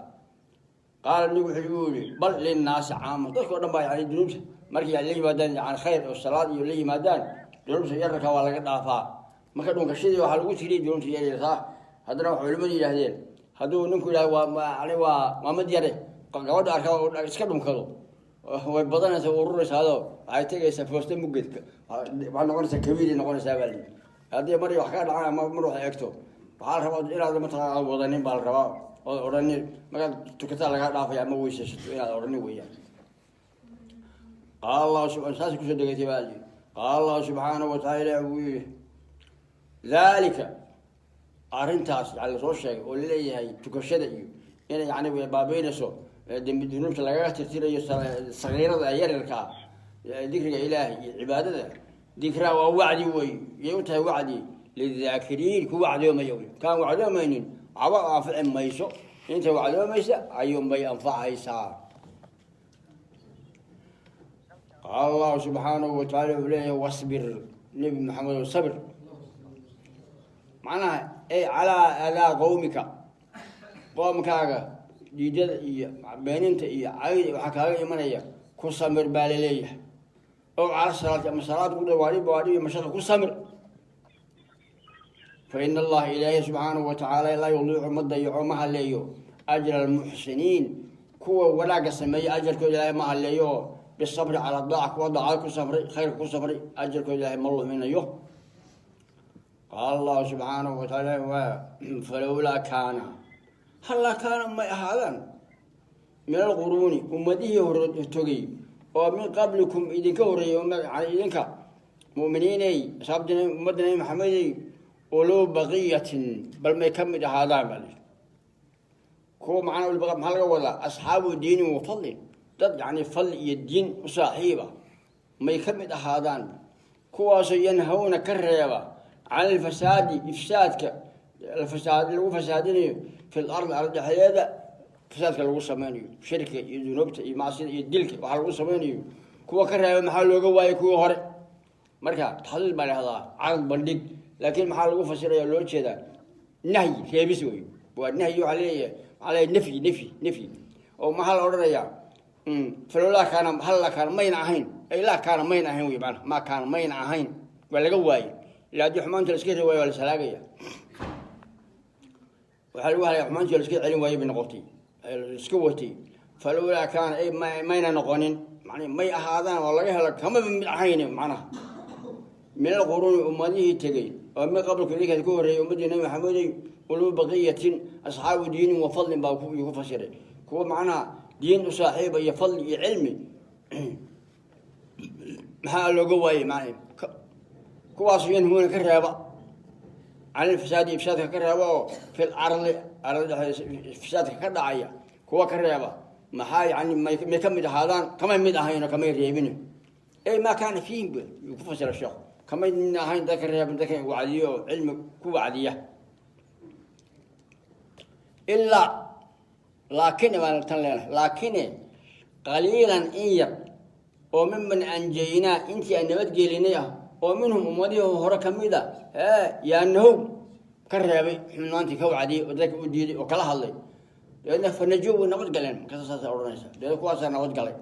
Qaala, nigu wuxuu yihi: "Bal linnaasi caama." Dadka o dhan baa yani dunuubta markay la yimaadaan, yani khayr oo salaad iyo la yimaadaan, dunuubta yararka waa laga dhaafaa. Marka dhunkashadii waxaa lagu tiriyay dunuubta yaryarkaa. Haddana waxay culimadu yidhaahdeen, hadduu ninku yidhahdo waa yani waa mid yare, gabadha arka iska dhunkado, way badanaysaa, ururaysaado, waxay tegaysaa foosta mugedka, waxay noqonaysaa kabiiray noqonaysaa baa layidhi. Haddii mar wax kaa dhacaan ama mar wax eegto, waxaa la rabaa inaad mataqaana wadanin baa la rabaa, ood odhanin markaad tukataa lagaa dhaafaya ama weysaysato inaad odhanin weeyaan. Qaala Allahu subaa, saasay kusoo degatay baa layidhi. Qaala Allahu subxaanahu wataala, wuu yihi: "Daalika", arrintaas yani lasoo sheegay oo laleeyahay tukashada iyo inay yani baabeynayso dembi, dunuubta lagaga tirtirayo sagiirada yaryarka ah, dikriga Ilaahay iyo cibaadada, dikraa, waa wacdi wey, yay u tahay wacdi lidaakiriin, ku wacdoomaya wey. Kaan wacdoomaynin waxba anfici mayso, inta wacdoomaysa ayuunbay anfacaysaa. Qaala Qaala Allahu subxaanahu watacaala wuxuu leeyahay: wasbir, Nebi Maxamedow, sabir, macnaha ay calaa adaa qowmika, qoomkaaga diidada iyo beeninta iyo cayda waxaa kaaga imanaya ku samir baa laleeyahay. Ow cala salaati, ama salaad ku dhawaadhi bawaadhi iyo mashaqa ku samir. Fa ina Allaha, Ilaahay subxaanahu watacaala, laa yudiicu, ma dayaco, ma haleeyo, ajra almuxsiniin, kuwa wanaagga sameeya ajarkooda Ilaahay ma haleeyo. Oo bisabri cala daaca, kuwa daacada ku samray, khayrka ku samray, ajarkooda Ilaahay ma luminayo. Qaala Allahu subxaanahu watacaala: waa falowlaa kaana, hallaa kaana, may ahaadaan, min alquruuni, ummadihii hore togay oo min qablikum, idinka horreeyay, yani idinka mu'miniiney, asxaabta ummadda Nabi Maxamedey, uluu baqiyatin, bal may ka mid ahaadaan baa lihi kuwa. Macnaa ul maxaa laga wadaa? Asxaabu diinin wa fadlin, dad yani fadli iyo diin u saaxiiba may ka mid ahaadaan, kuwaasoo yanhawna, ka reeba, can alfasaadi, ifsaadka, fasaad lagu fasaadinayo, fi lardi, ardi dhexdeeda fasaadka lagu sameynayo, shirkiga iyo dunuubta iyo macsida iyo dilka waxaa lagu sameynayo, kuwa ka reeba maxaa looga waayay kuwii hore? Marka taxliil baa dhahdaa, carad bandhig, laakiin maxaa lagu fasiraya? Loo jeedaa nahyi, reebis wey, waa nahyi. Waxaa leeyahay, maxaa leeyahay? Nafyi, nafyi, nafyi. Oo maxaa la odhanayaa? Falowlaa kaana, hallaa kaana, mayna ahayn, ay laa kaana, mayna ahayn wey. Maana maa kaana, mayna ahayn, waa laga waayey. Ila haddii xumaanta la iska reeb waayo, waa la salaagaya. Waxaa lagu halaya xumaantii la iska celin waayey bay noqotay, iska watay. Falowlaa kaana, ay mayna noqonin, man may ahaadaan oo laga helo, kamaba mid ahayn macnaha, min alquruuni, ummadihii tegey oo min qablku, idinkaas ka horreeyay, ummaddii Nabi Maxamedey, uluu baqiyatin, asxaabu diinin wa fadlin baa ku fasiray, kuwa macnaha diin u saaxiiba iyo fadli iyo cilmi, maxaa looga waayey? Man kuwaas yanhuuna, ka reeba, can ilfasaadi, ifsaadka ka reeba, oo fi lardi, arlada dhexdeeda fasaadka ka dhacaya kuwa ka reeba, maxaa yani may ka mid ahaadaan? Kamay mid ahayn oo kamay reebin. Ey maa kaana fiihim bu yuu ku fasira sheekhu, kamay mid ahayn dadka reeba, dadka wacdiyo oo cilmi ku wacdiya. Ilaa laakine baan tan leenahay, laakine qaliilan, in yar oo miman anjaynaa, intii aan nabadgelinay ah, oo minhum, ummadihii hore ka mid a, yaa nahow, ka reebay xumaantii, ka wacdiyey oo dadka u diiday oo kala hadlay. Dabeedna fanajo, way nabad galeen. Markaasa saasa odhanaysa. Dabeedna kuwaasaa nabad galay,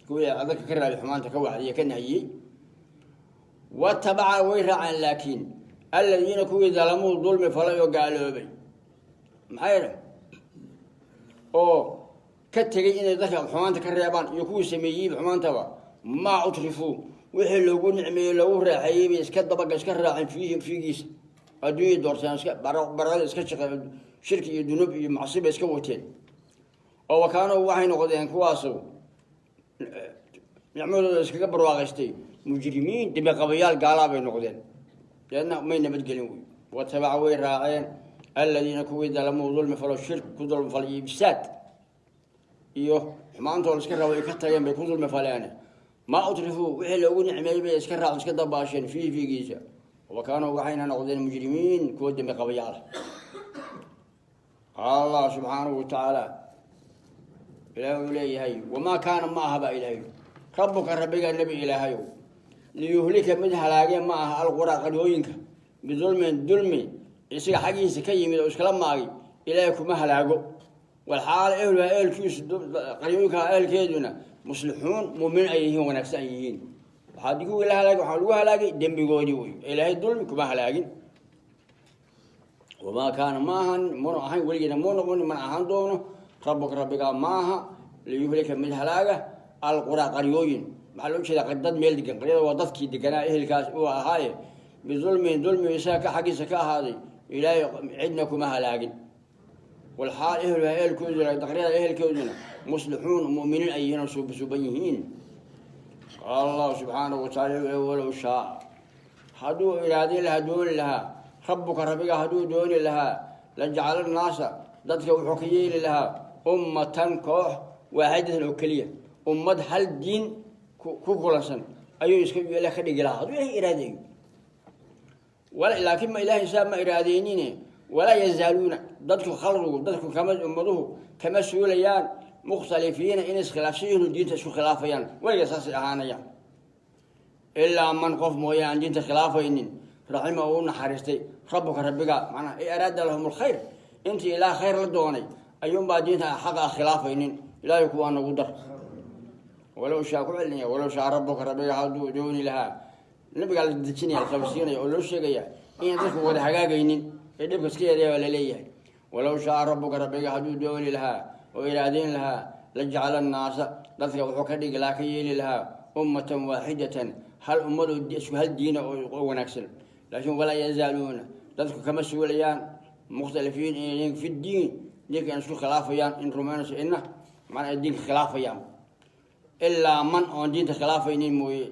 kuwii dadka ka reebay xumaanta, ka wacdiyey, ka nahiyey. Watabaca, way raaceen, laakiin aladiina, kuwii, dalamuu, dulmi falay oo gaaloobay, maxaa yeele oo ka tegey inay dadka xumaanta ka reebaan, iyo kuwii sameeyeyba xumaantaba, maa utrifuu, wixii loogu nicmeeyey, loogu raaxeeyey bay iska dabaga iska raaceen, fiihi, fiigiisa, adduunyay doorteen, iska barada iska shaqe, shirki iyo dunuub iyo macsi bay iska wateen. Oo wakaanuu, waxay noqdeen kuwaasu nicmadooda iskaga barwaaqaystay, mujrimiin, dembiqabayaal, gaalaa bay noqdeen. Deedna may nabadgelin wey. Watabaca, way raaceen, aladiina, kuwii, dalamuu, dulmi falo, shirk ku dulmi falay iyo ifsaad iyo xumaantoo la iska rabo ay ka tageen bay ku dulmi faleen. Maa utrifuu, wixii loogu nicmeeyey bay iska raaceen, iska dabaasheen, fiihi, fiigiisa. Wa kaanuu, waxayna noqdeen, mujrimiin, kuwa dembi qabayaal. Qaala Allah subxaanahu watacaala, Ilaah uu leeyahay: wamaa kaana, ma aha baa Ilaahay, rabbuka, rabbiga, Nebi Ilaahayow, liyuhlika, mid halaagee ma aha, alquraa, qaryooyinka, bidulmin, dulmi isaga xaggiisa ka yimid oo iskala maagay Ilaahay kuma halaago. Walxaal ehluha, ehelkiisu, qaryooyinka ehelkeeduna, muslixuun, muuminiin ay yihiin, wanaagsan ay yihiin. Waxaa kuwii la halaagay, waxaa lagu halaagay dembigoodii wey. Ilaahay dulmi kuma halaagin. Wamaa kaana, ma ahan, muna ahayn, weligeena muu noqon, mana ahaan doono, rabbuka, rabbigaa ma aha, liyuhlika, mid halaaga, alquraa, qaryooyin. Maxaa loo jeedaa? Dad meel degan. Qaryada waa dadkii deganaa, ehelkaas uu ahaaye. Bidulmin, dulmi isaga ka xaggiisa ka ahaaday Ilaahay cidna kuma halaagin. Walxaal ehluha, ehelkooduna, qaryada ehelkooduna, muslixuun, mu'miniin ay yihiin oo suubasuuban yihiin. Qaala Allahu subxaanahu watacaala: walow shaa, hadduu iraadin lahaa, dooni lahaa, rabbuka, rabbiga hadduu dooni lahaa, la jacala naasa, dadka wuxuu ka yeeli lahaa, ummatan, koox, waaxidatan, oo keliya, ummad hal diin ku kulansan ayuu iska yeela ka dhigi lahaa hadduu Ilahay iraadeeyo. Laakiin ma Ilahay saa ma iraadeynine. Walaa yazaaluuna, dadku, khalqigu, dadku kama, ummaduhu kama suulayaan. Mukhtalifiina inay iskhilaafsan yihiin oo diinta isku khilaafayaan, weliga saasay ahaanayaan, ilaa man qof mooye aan diinta khilaafaynin, raxima uu u naxariistay rabbuka rabbiga, macnaha ay araada lahum alkhayr. Intii Ilaah khayr la doonay ayuunbaa diinta xaqa ah khilaafaynin. Ilaahay kuwaa nagu dar. Walow shaa, ku celinaya, walow shaa rabbuka, rabbiga hadduu dooni lahaa. Nabigaa la dejinaya, la qabsiinaya oo loo sheegaya inaan dadku wada hagaagaynin ee dhibka iska yareeya baa laleeyahay. Walow shaa rabbuka, rabbiga hadduu dooni lahaa oo iraadeyn lahaa, la jacala annaasa, dadka wuxuu ka dhigi lahaa, ka yeeli lahaa, ummatan waaxidatan, hal ummad oo isku hal diina oo wanaagsan. Laakiin walaa yazaaluuna, dadku kama suulayaan, mukhtalifiin inay fi diin, diinka in isku khilaafayaan, in rumaynayso inna macnaa ay diinka khilaafayaan, ilaa man oon diinta khilaafaynin mooye,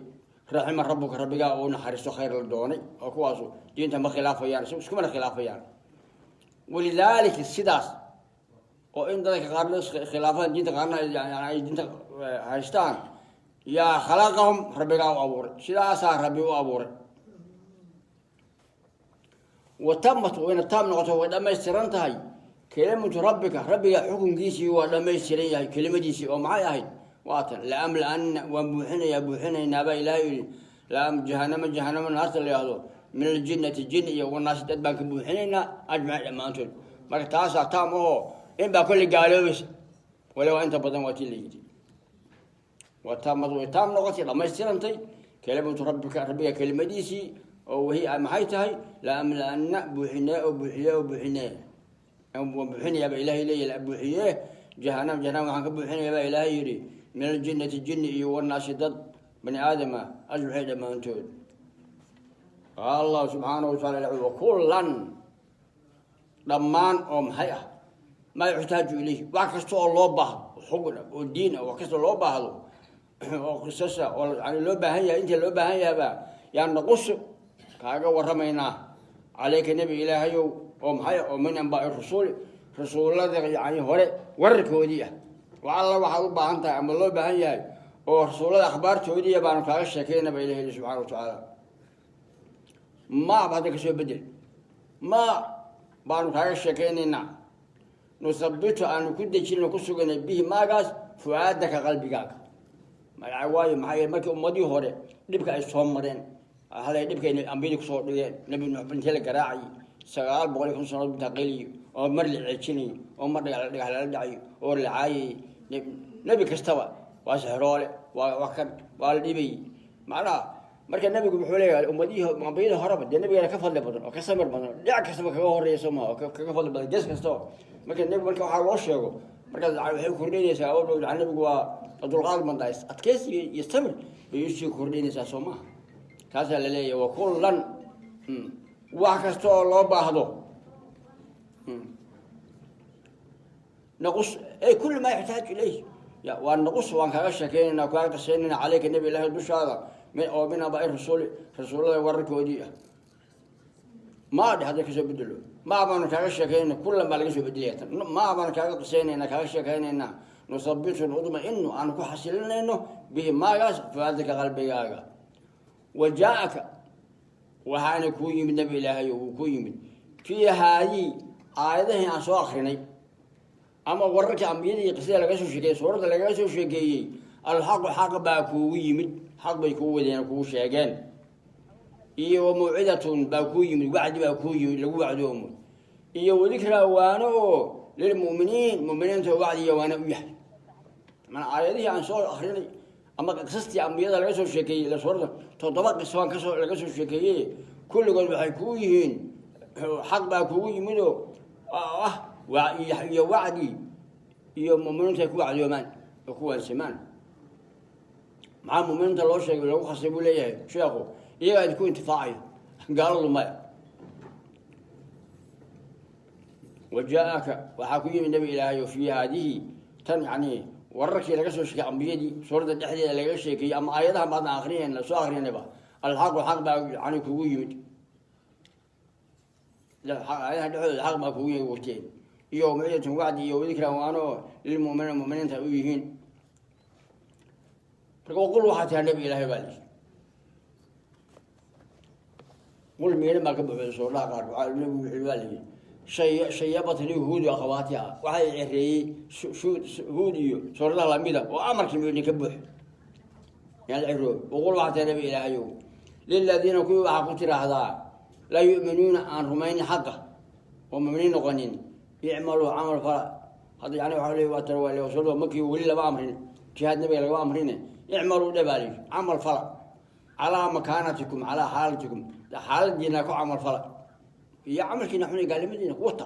raxima rabbuka, rabbigaa uu naxariisto, khayr la doonay, oo kuwaasu diinta ma khilaafayaan, iskumana khilaafayaan. Walidaalika, sidaas oo in dadka qaarna khilaafaan diinta, qaarna ay diinta haystaan, yaa khalaqahum, rabbigaa u abuuray, sidaasaa Rabbi u abuuray. Wa tamat, wayna taam noqoto, way dhammaystiran tahay, kelimatu rabbika, rabbiga xukunkiisii waa dhammaystiran yahay, kelimadiisii oo maxay ahayd? Waatan laamlaana, waan buuxinayaa, buuxinaynaabaa Ilaahay yidhi, laam jahanamo, jahanamo naarta la yihahdo, min aljinnati, jin iyo wanaasi, dad baan ka buuxinaynaa, ajmaciin, dhammaantood. Marka taasaa taam ahoo in baa kolley gaaloobaysa, waliba inta badan waa tii la yidhi. Waa taamad, way taam noqotay, dhammaystirantay, kelimatu rabbika, rabbiga kelimadiisii oo wahi maxay tahay? Laamlaana, buuxinee oo buuxiye oo buuxinee, waan buuxinayaaba Ilaahay leeyahy, la buuxiyee jahanam, jahanam waxaan ka buuxinayaa baa Ilaahay yidhi, min aljinnati, jinni iyo wanaasi, dad bani aadama, ajmaciin, dhammaantood. Qaala Allahu subxaanahu wataala: wakullan, dhammaan oo maxay ah? Maa yuxtaaju ilayh, wax kasta oo loo baahdo, xugun ah oo diin ah, wax kasta loo baahdo oo qisasa oo yani loo baahan yahay, inta loo baahan yahabaa yaa naqusu, kaaga warramaynaa, calayka, Nebi Ilaahayow, oo maxay? Oo min anbaai rusuli, rasuullada yani hore wararkoodii ah. Wax alla waxaad u baahan tahay ama loo baahan yahay oo rasuullada akhbaartoodiiya baanu kaaga sheekayna ba Ilahi subxana wa tacaala. Maaba hadda kasoo bedel, ma baanu kaaga sheekaynaynaa, nuthabitu, aanu ku dejino, ku suganay, bihi maagaas, fu'aadaka, qalbigaaga. Magaca waayo? Maxaa yeele markii ummadihii hore dhibka ay soo mareen, halay dhibkay ambiyadii kusoo dhigeen, Nebi Nuux intee la garaacayay? 950 sanood intaa qeliyo oo mar la ceejinayay oo mar dhagax dhagax lala dhacayo oo la caayayay. Nebi kastaba waa sixroole, waa kan, waa la dhibayay. Macnaha marka nebigu wuxuu leeyahay ummadihii ambiyadii horeba dee nabigeena ka fadli badan oo ka samir badan, dhinac kastaba kaga horeeya, soo maha? Oo kaga fadli badan gees kastaba. Marka nebigu marka waxaa loo sheego, markaas waxay kordhinaysaa oo dhow nebigu waa dulqaad badnaa, adkeysi iyo samir bay usii kordhinaysaa, soo maha? Taasaa la leeyahay. Wa kullan, wax kasta oo loo baahdo, naqus ay kulli maa yaxtaaju ilayh ya waa naqus, waan kaaga sheekeynayna, kaaga qisaynayna, caleyka, Nebi Ilaahi, dushaada, min oo min abaai rasuli, rasuullada wararkoodii ah. Maa dhe hadda kasoo bedelo, maa baanu kaaga sheekeynayna, kullan baa laga soo bedelaya tan. Maa baanu kaaga qisaynayna, kaaga sheekeynaynaa, nuthabitu, nudma-inu, aanu ku xasilinayno, bihi maagaas, fuaadaka, qalbigaaga. Wa jaa-aka, waxaana kuu yimid, Nabi Ilaahay, wuu kuu yimid, fii haadii, aayadahii aan soo akrinay ama wararkii ambiyadii qisada laga soo sheekeeyey, suuradda lagaga soo sheekeeyey, alxaqu, xaq baa kuugu yimid, xaq bay kuu wadeen, kuu sheegeen, iyo wa mawcidatun baa kuu yimid, wacdi baa kuu yimid lagu wacdoomo, iyo wadikraa, waano oo lilmu'miniin, muminiinta wacdiya waana u yahay. Maanaa aayadihii aan soo akrinay ama qisastii ambiyada laga soo sheekeeyey, ila suuradda toddoba qiso aan kasoo laga soo sheekeeyey, kulligood waxay kuu yihiin xaq baa kugu yimidoo ah iyo wacdi iyo muminiintu ay ku wacdoomaan oo ku waansamaan. Maxaa muminiinta loo sheegay, lagu khasay buu leeyahay sheekhu? Iyagaa idinku intifaacayo, gaaladu maya. Wa jaa-aka, waxaa ku yimid, Nabi Ilaahay, oo fii haadihi, tan yani wararkii laga soo sheekay ambiyadii suuradda dhexdeeda laga sheekeeyey ama aayadaha baadna akrinayna, soo akrinayba, alxaqu, xaq baa yani kugu yimid, aayadaha dhexdooda xaq baa kugu yimid wateen, iyo mawcidatun, wacdi, iyo dikran, waano, lilmuminiina, muminiinta u yihiin. Marka waqul, waxaa tihaa, Nabi Ilaahay baa lihi, qul miiran baa ka buxday suuradaha qaar. Waxaa nabigu wuxuu baa lihi Shayabatni Huud akhawaatiha, waxay cereeyey Huud iyo suuradaha lamida oo amarkii midin ka buux yaad ciroob. Waqul, waxaa taa, Nabi Ilaahayow, liladiina, kuwii waxaa ku tiraahdaa, laa yu'minuuna, aan rumaynin xaqa oo muminiin noqonin: icmaluu, camal fala. Hadda yani waxa leey waa tan waa suurada markii weli lama amrin jihaad, Nabiga lagama amrine. Icmaluu dhabaali, camal fala, calaa makaanatikum, calaa xaalatikum, xaaladiina ku camal fala iyo camalkiina xun, gaalnimadiina wata.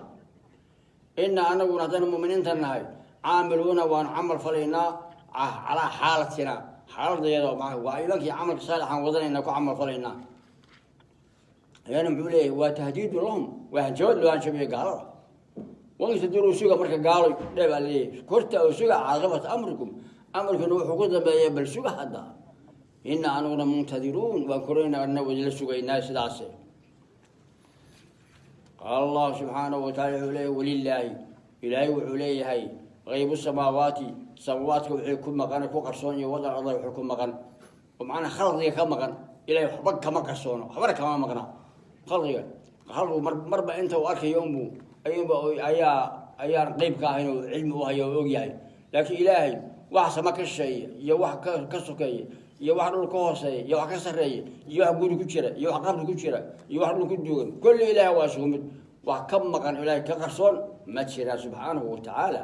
Ina anaguna haddaynu muminiinta nahay caamiluuna, waanu camal falaynaa, calaa xaalatina, xaaladayada waa imankii camalka saalixaan wadanayna, ku camal falaynaa. Ayana muxuu leeyahay? Waa tahdiidu lahum, waa hanjabad loo hanjabayo gaalada. Wantadiruu, suga marka, gaaloy dhe baa leeyahay, korta oo suga caaqibata amrikum, amarkiina wuxuu ku dambeeya. Bal suga hadda, ina anaguna muntadiruun, waan koraynaa, ana wadila sugaynaa sidaase. Qaala Allahu subxaanahu wataala, wuxuu leeyahy: walilaahi, Ilaahay wuxuu leeyahay, haybu samaawaati, samaawaadka wixii ku maqan, ku qarsoon, iyo wadan arda wixii ku maqan, oo macnaa khalqiga ka maqan. Ilahay waxba kama qarsoono, waxbana kama maqna khalqiga. Khalqigu mar marba inta uu arkayo unbu ayunba ayaa ayaan qeyb ka ahayn oo cilmi u hayo oo og yahay. Laakiin Ilaahay wax sama ka shisheeya iyo wax ka sokeeya iyo wax dhul ka hooseeya iyo wax ka sarreeya iyo wax guri ku jira iyo wax qabri ku jira iyo wax dhul ku duugan, kulli Ilaahay waa isugu mid. Wax ka maqan Ilaahay ka qarsoon ma jiraan, subxaanahu watacaala.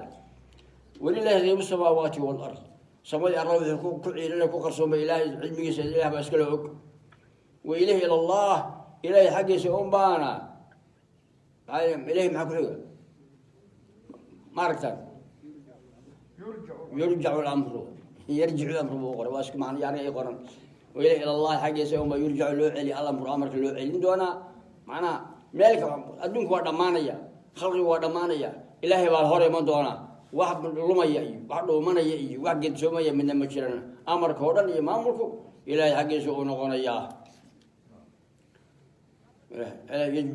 Walilahi haybu samaawaati walard, samadii arlada wixii ku ciilana, ku qarsoonba, Ilaahay cilmigiisa Ilah baa iskala og. Wa ilayhi, ila Allah, Ilaahay xaggiisa un baana. Ilahay maxaa ku xiga? Ma aragtaan? Yurjacu lamru, yarjicu lamru buu qoray, waa isku macna yani ay qoran. Wa ilayhi, ila Allahi, xaggiisa unba yurjacu loo celi, alamru, amarka loo celin doonaa. Macnaha meelka adduunku waa dhammaanaya, khalqigu waa dhammaanaya, Ilaahay baa hor iman doonaa. Wax lumaya iyo wax dhuumanaya iyo wax gedsoomaya midna ma jiran. Amarka oo dhan iyo maamulku Ilaahay xaggiisa uu noqonayaa.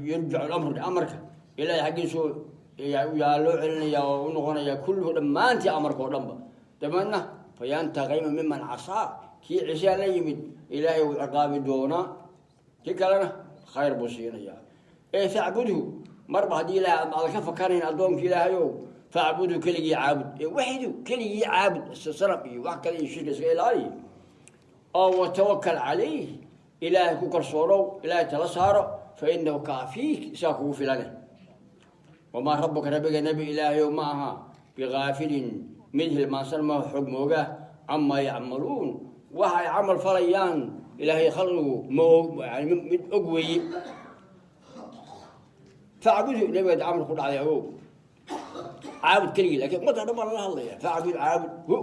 Yurjacu lamru, amarka Ilaahay xaggiisu yaa loo celinaya oo u noqonaya, kulluhu, dhammaantii amarka oo dhan ba. Dabeedna fayantaqimu miman casaa, kii cisyaa la yimid Ilaahay wuu ciqaabi doonaa, kii kalena khayr buu siinayaa. Ee facbudhu, marba haddii Ilahay aadan ka fakanayn, addoonka Ilaahayow, facbudhu, keligii caabud, ee waxidu, keligii caabud, sanab iyo wax kale iyo shirka iska ilaaliy, oo watawakal calayh, Ilaahay ku kalsoonow, Ilaahay tala saaro, fa inahu kaafiik, isaa kugu filane. Wamaa rabuka, rabbiga, Nebi Ilaahayow, ma aha bigaafilin, mid hilmaansan ma xog mooga, camaa yacmaluun, waxa ay camal falayaan. Ilaahay khalqigu ma og, yani mid og weeye. Facbudhu, nabiga camal ku dhacday, ogow, caabud keligii, lakin ummadda dhan baa lala hadlaya. Facbud, caabud, hu,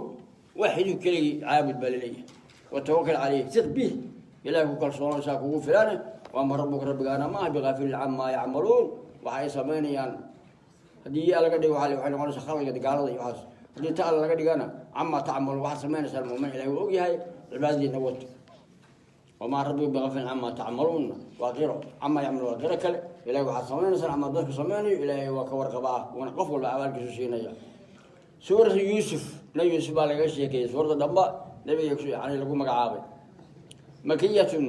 waxidu, keligii caabud baa laleeyahay. Watawakal calayh, siq bih, Ilahay ku kalsoonaysaa kugu filane. Waama rabuka, rabbigaana ma aha bigaafilin camaa yacmaluun, waxa ay samaynayaan. Haddii ya laga dhigo waxay noqonaysaa khalqiga, gaalada iyo waxaas. Haddii ta alla laga dhigana, camaa tacmaluun, waxaad samaynaysaa mumin, Ilahay waa og yahay, cibaadadiina wato. Wamaa rabbuka bigaafilin camaa tacmaluun waa qiro, camaa yacmaluun waa qiro kale. Ilahay waxaad samaynaysaan ama dadku samaynayo Ilaahay waa ka warqabaa, wuuna qof walba abaalkiisu siinaya. Suuratu Yuusuf, Nabi Yuusuf baa laga sheekeeyey suuradda dhamba, nabiga yani lagu magacaabay. Makiyatun,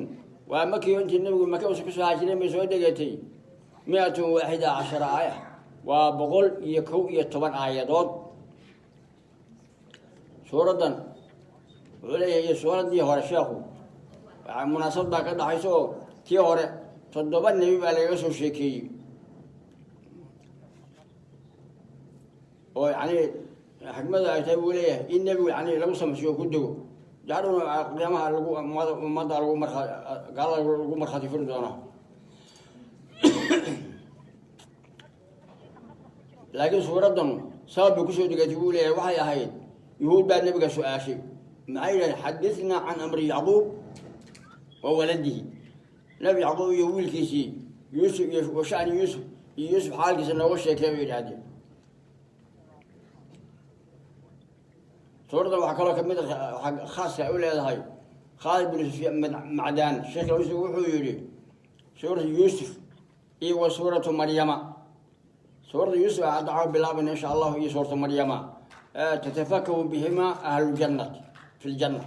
waa makiyo, intii nabigu Maka uusan kusoo haajirin bay soo degatay. 111 aaya, waa 111 aayadood. Suuraddan wuxuu leeyahay iyo suuraddii hore sheekhu waxaa munaasabad baa ka dhaxaysa, oo tii hore toddoba nebi baa lagaga soo sheekeeyey, oo yani xikmada ay tahay buu leeyahay in nebigu yani lagu samsiyo, ku dego, hadhowna qiyaamaha lagu ummadda lagu markaa gaalada lagu markhaati furi doonaa. Laakiin suuraddan sabab bay kusoo degatay buu leeyahay. Waxay ahayd yuhuud baa nebiga su-aashay. Maxay yidhahdeen? Xadithnaa can amri Yacquub wa waladihi, Nebi Yacquub iyo wiilkiisii Yuusuf iyo washani Yuusuf iyo Yuusuf xaalkiisa nooga sheekey, bay yidhahdeen. Suuraddan waxaa kaloo kamid a khaaska ay u leedahay Khaalid bin Sufyaan Macdaan, sheekh Yusuf, wuxuu yihi suuratu Yuusuf iyo wa suuratu Maryama. Suurada Yuusuf a hadda caa bilaabayna insha Allahu iyo suuratu Maryama tatafakahu bihima ahluljannati fi ljanna,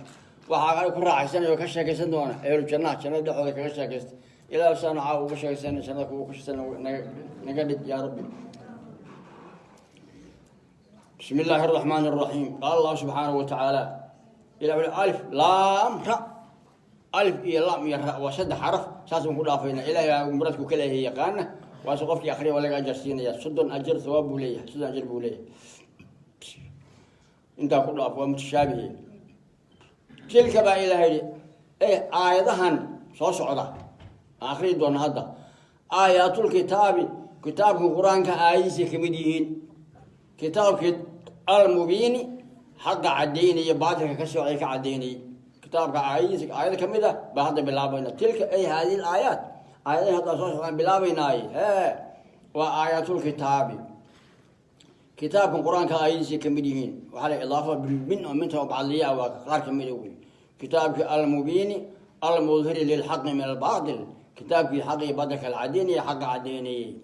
waxaa ku raaxaysanaya oo ka sheekaysan doona ahlujannaha, jannada dhexdooda kaga sheekaysta. Ilaah saana caawa uga sheegaysan jannada kugu kushisan naga dhig, yaa Rabbi. بسم الله الرحمن الرحيم. قال الله سبحانه وتعالى إلى ألف لام راء. ألف iyo laam iyo ra waa saddex xaraf, saasaan ku dhaafayna. Ilaahay muradku ka leeyahay yaqaana. Waase qofkii akhriya waa laga ajar siinaya, 30 ajar thawaab buu leeyahay, 30 ajar buu leeyahay. Intaa ku dhaaf, waa mutashaabihi. تلك baa Ilaahay yidhi, ee aayadahan soo socda aan akhriyi doona hadda, آيات الكتاب, kitaabka Qur-aanka aayadiisay kamid yihiin, kitaabkii المبين, xaqa caddaynaya, baatilka ka soocay, ka caddaynayay. Kitaabka aayadiisa aayad kamid ah baa hadda bilaabayna. تلك أي هذه الآيات, aayadahan hadda soo socdaan bilaabaynaaye hee waa آيات الكتاب, kitaabkan Qur-aanka aayadiisay kamid yihiin. Waxaa la idaafa min oo minta oo bacdiya ah, waa qaar kamid a wey. Kitaabkii المبين المظهر للحق من الباطل, kitaabkii xaqii baatilka la caddaynayay, xaqa caddaynayay.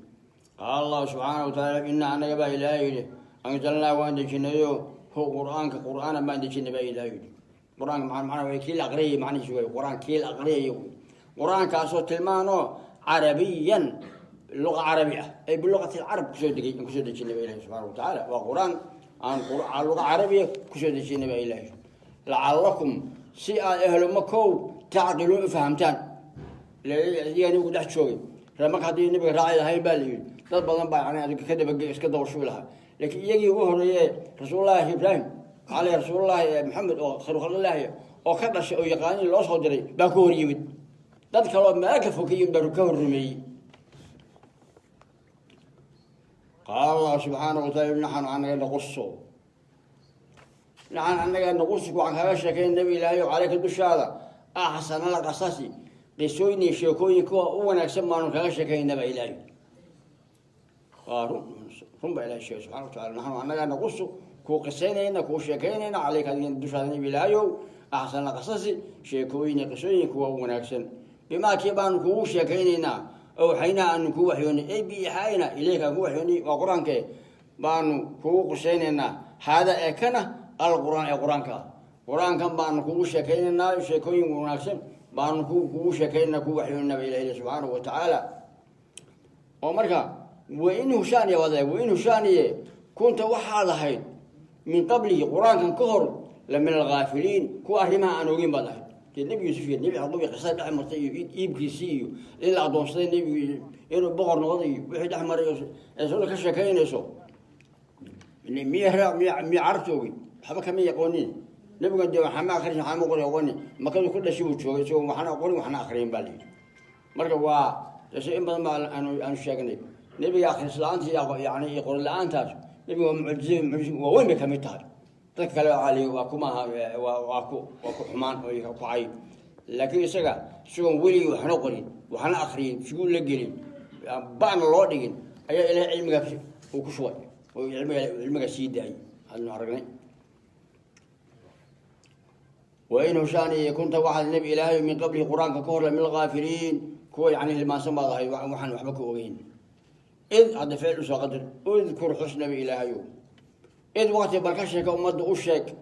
قال الله سبحانه وتعالى: إنا anaga baa Ilaahay yidhi, أنزلناه waan dejinayo hu Qur-aanka, قرآنا baan dejinay baa Ilaahay yidhi. Qur-aanka macnaa waa kii la aqriyay, macnihiisu way Qur-aan kii la aqriyayo wey. Qur-aankaasoo tilmaanoo عربيا, luqa carabi ah, ay بلغة العرب kusoo degay, aan kusoo dejinay baa Ilahi subxana watacaala. Waa Qur-aan aan luqa carabiya kusoo dejinay baa Ilahi, لعلكم, si aad ehlo Makow, تعقلون, u fahamtaan. Iyaga Nabigu dhex joogay ree Marka haddii Nabiga raaci lahayn baa la yidhi, dad badan baa yani ka daba iska daba shubi lahaa, laakiin iyagii ugu horeeye Rasuulullaahi Ibraahim caleyh, Rasuulullaahi Maxamed oo khayru khalqillaahi oo ka dhashay oo yaqaanin loo soo diray baa ku hor yimid. Dad kaloo meel ka fog ka yimid baa ka hor rumeeyey. قال الله سبحانه وتعالى: نحن anaga نقص, نحن anaga نقص, waxaan kaga sheekayn, Nabi Ilaahay, عليك dushaada, أحسن القصص, qisooyin iyo sheekooyin kuwa u wanaagsan baanu kaga sheekaynaba Ilaahay. Waa run, run baa Ilahay sheegay subxana wa tacala. نحن annaga نقص, kuu qisaynayna, kuu sheekaynayna, عليك adiga dushaada, Nabi Ilaahayow, أحسن القصص, sheekooyin iyo qisooyin kuwa u wanaagsan, بما kii baanu kugu sheekaynaynaa, أوحينا aanu kuu waxyoonay, ay بإيحائنا إليك aan ku waxyoonay, waa Qur-aanke baanu kugu qisaynaynaa. هذا ee kana القرآن ee Qur-aanka ah, Qur-aankan baanu kugu sheekaynaynaa, sheekooyin wanaagsan baanu kugu sheekaynana, ku waxyoonaa ba Ilahi subxaanahu wa tacaala. Oo marka وإن hushaaniye waad, وإن hushaaniye, كنت waxaad ahayd, من قبله, Qur-aankan ka hor, لمن الغافلين, kuwa arrimaha aan ogeyn baad ahayd. Dee Nebi Yuusuf iyo Nebi Yacquub iyo qisada dhex martay iyo iibkiisii iyo in la addoonsaday nebigu iyo inuu boqor noqday iyo wixii dhex maray ee soo ka sheekaynayso, miya carabta ogey? Waxba kama yaqoonin. Nebigan dee waxama akrin, waxama qori aqoonin. Makadu ku dhashay buu joogay isagoo waxna qorin waxna akriyin baa layidhi. Marka waa se in badan baa aanu sheegnay nebiga akhris la-aanta iyo yani iyo qori la-aantaas. Nebiga waa mucjize, mucjize waaweyn bay kamid tahay. Dadka kale waxaa la waa kumaaha, waa ku xumaan oo ku cay, laakiin isaga isagoon weligii waxna qorin waxna akriyin, iskuul la gelin, ba'na loo dhigin, ayaa Ilahay cilmiga uu ku shubay oo cilmiga sii daayay aadnu aragnay. وإن hushaaniye, كنت waxaad, Nebi Ilaahay, من قبله, Qur-aanka ka hor, لمن الغافلين, kuwa yani hilmaansan baad ahay, waxaan waxba ka ogeyn. إذ hadda ficil usoo qadar. اذكر xus, Nabi Ilaahayow, إذ waqti bal ka sheeka, ummadda u sheeg,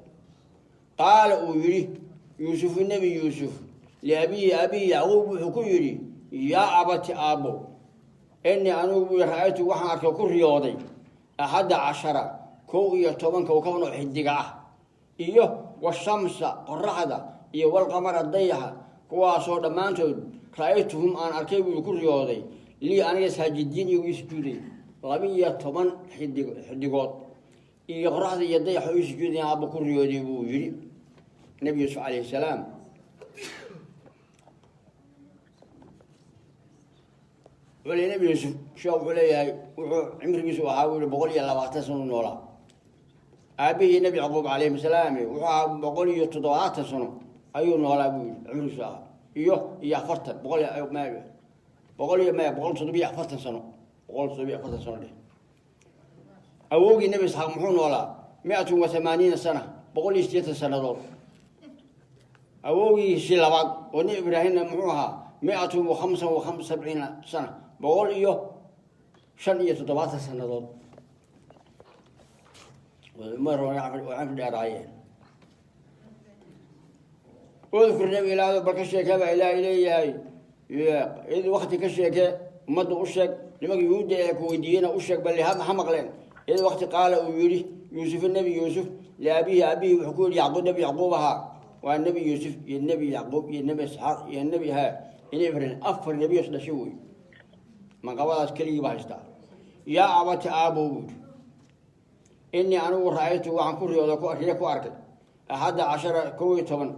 قال uu yidhi يوسف, Nebi Yuusuf, لأبيه, abihi Yacquub wuxuu ku yidhi: يا أبت, aabbo, إني anigu buu رأيت waxaan arkay, ku riyooday, 11, 11 kowkaban oo xidiga ah, iyo والشمس qoraxda, iyo والقمر dayaxa, kuwaasoo dhammaantood رأيتهم aan arkay buu ku riyooday, لي aniga ساجدين iyagu ii sujuuday. 12 xidig xidigood iyo qoraxda iyo dayaxa ii sujuudayan aabba ku riyooday, buu yidhi Nebi Yuusuf calayhi salaam. Wuxuu leeyay Nebi Yuusuf, sheekh wuxuu leeyahay, wuxuu cimrigiisu ahaa, buu yihi, 120 sano noolaa. Aabihii Nebi Yacquub calayhi salaam wuxuu ahaa 170 sano ayuu noolaa, buu yihi, cimrigiisu ahaa iyo 40, boqol boqol iyo maya 147 sano, 147 sano dheh. Awowgii Nebi Isxaaq muxuu noolaa? 180 sana, 180 sannadood. Awowgiisii labaad oo Nebi Ibraahimna muxuu ahaa? 175 sana, 175 sannadood. Mar cimri dheeraayeen. اذكر, Nebi Ilaahdo, bal ka sheekee baa Ilaahay leeyahay. Id wakti ka sheekee, ummadda u sheeg, nimanka Yuhuudda ee ku weydiiyena u sheeg, bal ha maqleen. Id wakti qaala uu yidhi Yuusufu, Nebi Yuusuf, liabihi, abihi wuxuu ku yidhi, Yacquub, Nebi Yacquub ahaa. Waa Nebi Yuusuf iyo Nebi Yacquub iyo Nebi Isxaaq iyo Nebi ha iyo Ibrahim, afar nebi is dhashay wey. Manqabadaas keligii baa haystaa. Yaa abati, aabow, buu yidhi, inii anigu ra'aytu, waxaan ku riyooda, riyo ku arkay, 11, 11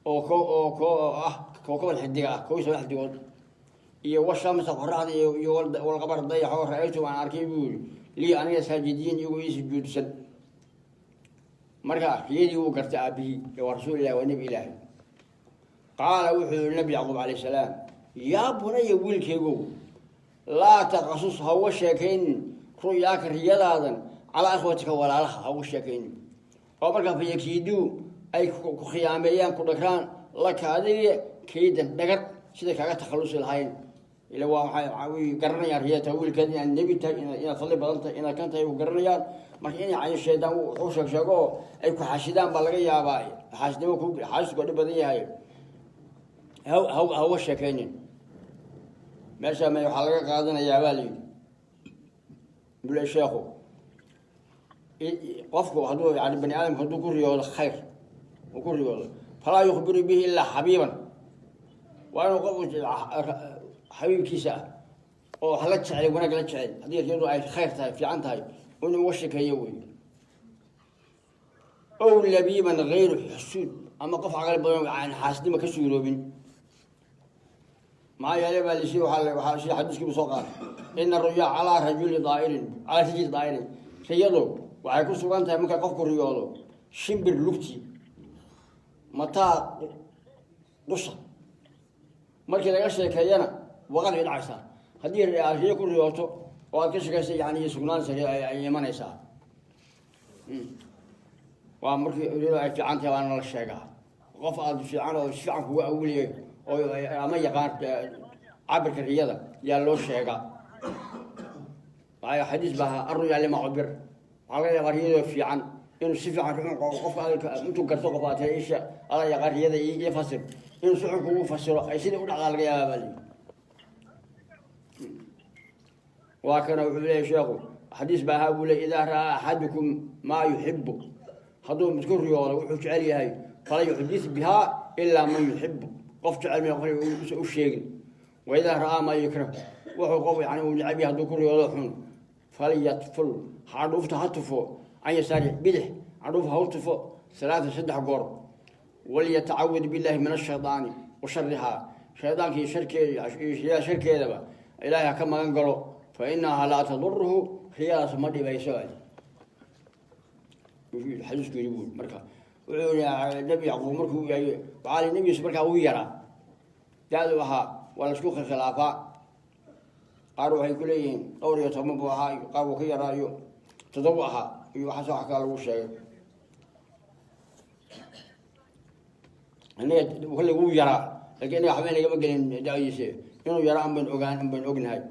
oo ah kowkaban xidiga ah, 11 xidigood, iyo washamsa, qoraxda, iyo walqamar, dayaxo, ra'aytu, waan arkay, buu yidhi, lii, aniga, saajidiin, iyagoo ii sujuudsan. Marka riyadii wuu gartay aabihii, waa rasuul Ilahi, waa nebi Ilaahay. Qaala wuxuu yihi Nabi Yacquub calayh salaam: yaa bunaya, wiilkaygow, laa taqasus, ha uga sheekaynin, ru'yaaka, riyadaadan, calaa ikhwatika, walaalaha ha uga sheekaynin, oo markaa fayakiiduu, ay ku khiyaameeyaan, ku dhagraan, laka, adiga, kaydan, dhagar, siday kaaga takhalusi lahayn. Ila waa waxay way garanayaan riyada wiilkeed, inaad nebi tahay, inaad fadli badan tahay, inaad kan tahay u garanayaan. Marka inay cayn shaydaan wuxuu sheeg sheego oo ay ku xashidaan baa laga yaabaa. Xaasidnimo ku xaasidku waa dhib badan yahay. Ha uga sheekaynin. Meesha ma waxaa laga qaadanayaa, baa la yidhi bule sheekhu, qofku hadduu, yani bani aadamku hadduu ku riyoodo khayr uu ku riyoodo, falaa yukhbiru bihi ilaa xabiiban. Waa inuu qofku xabiibkiisa ah oo wax la jecel, wanaag la jecel, haddii riyadu ay khayr tahay, fiican tahay, inuu uga shekeeyo wey. Ow labiiban gayru xusuud, ama qof caqli badan aan xaasidnimo ka suuroobin. Maxaa yeelay baa lisi waxaa sida xadiiskiibu soo qaatay: ina ru'ya calaa rajuli daa'irin, calaa rijli daa'irin. Riyadu waxay ku sugan tahay marka qofku riyoodo shimbir lugtii mataa qusa, markii laga sheekeeyana waqad bay dhacaysaa. Haddii aad riyo ku riyooto oo aad ka sheekaysa, yani sugnaanaysa, ay imanaysaa. Waa markii riyadu ay fiican tahay waana la sheegaa. Qof aad fiican oo si fiican kugu awiliyay oo ama yaqaan cabirka riyada yaa loo sheegaa. Waayo xadiis baa ahaa: arruya lima cubir. Waxaa laga yaabaa riyadoo fiican inuu si fiican qofka intuu garto qof aad tiri isha ala yaqaan riyada ii fasir, inuu si xun kugu fasiro, ay sidii u dhacdaa laga yaabaa, baa layidhi. Waa kana wuxuu leeyahy sheekhu: xadiis baa ahaa, buu ley: idaa ra'aa axadukum maa yuxibu, hadduu midku riyoodo wuxuu jecel yahay, fala yuxdis bihaa ilaa man yuxibu, qof jecel may qof u sheegin. Waidaa ra'aa maa yukrahu, wuxuu qof yani uu necab yahay hadduu ku riyoodo xun, falyatful, candhuufta ha tufo, can yasaari, bidix candhuuf ha u tufo, salaata, 3 goor. Walyatacawad billahi min ashaydaani wa sharihaa, shaydaanka iyo sharkeeda iyo sharkeedaba Ilaahay ha ka magan galo. Fa inahaa laa taduruhu, riyadaas ma dhibayso, xadiisku yidhi buuri. Marka wuxuu yihi Nebi Yacquub markuu yahay, waxaa li Nebi Yuusuf markaa uu yaraa, da-du ahaa waa laisku khilaafaa. Qaar waxay ku leeyihiin dhowr iyo toban buu ahaa, iyo qaar uu ka yaraa, iyo 7 ahaa, iyo waxaas wax kala lagu sheegay. Inaga kolley wuu yaraa, lakin inaga waxba inagama gelin da-diise. Inuu yaraa an bayn ogaan, an bayn ognahay.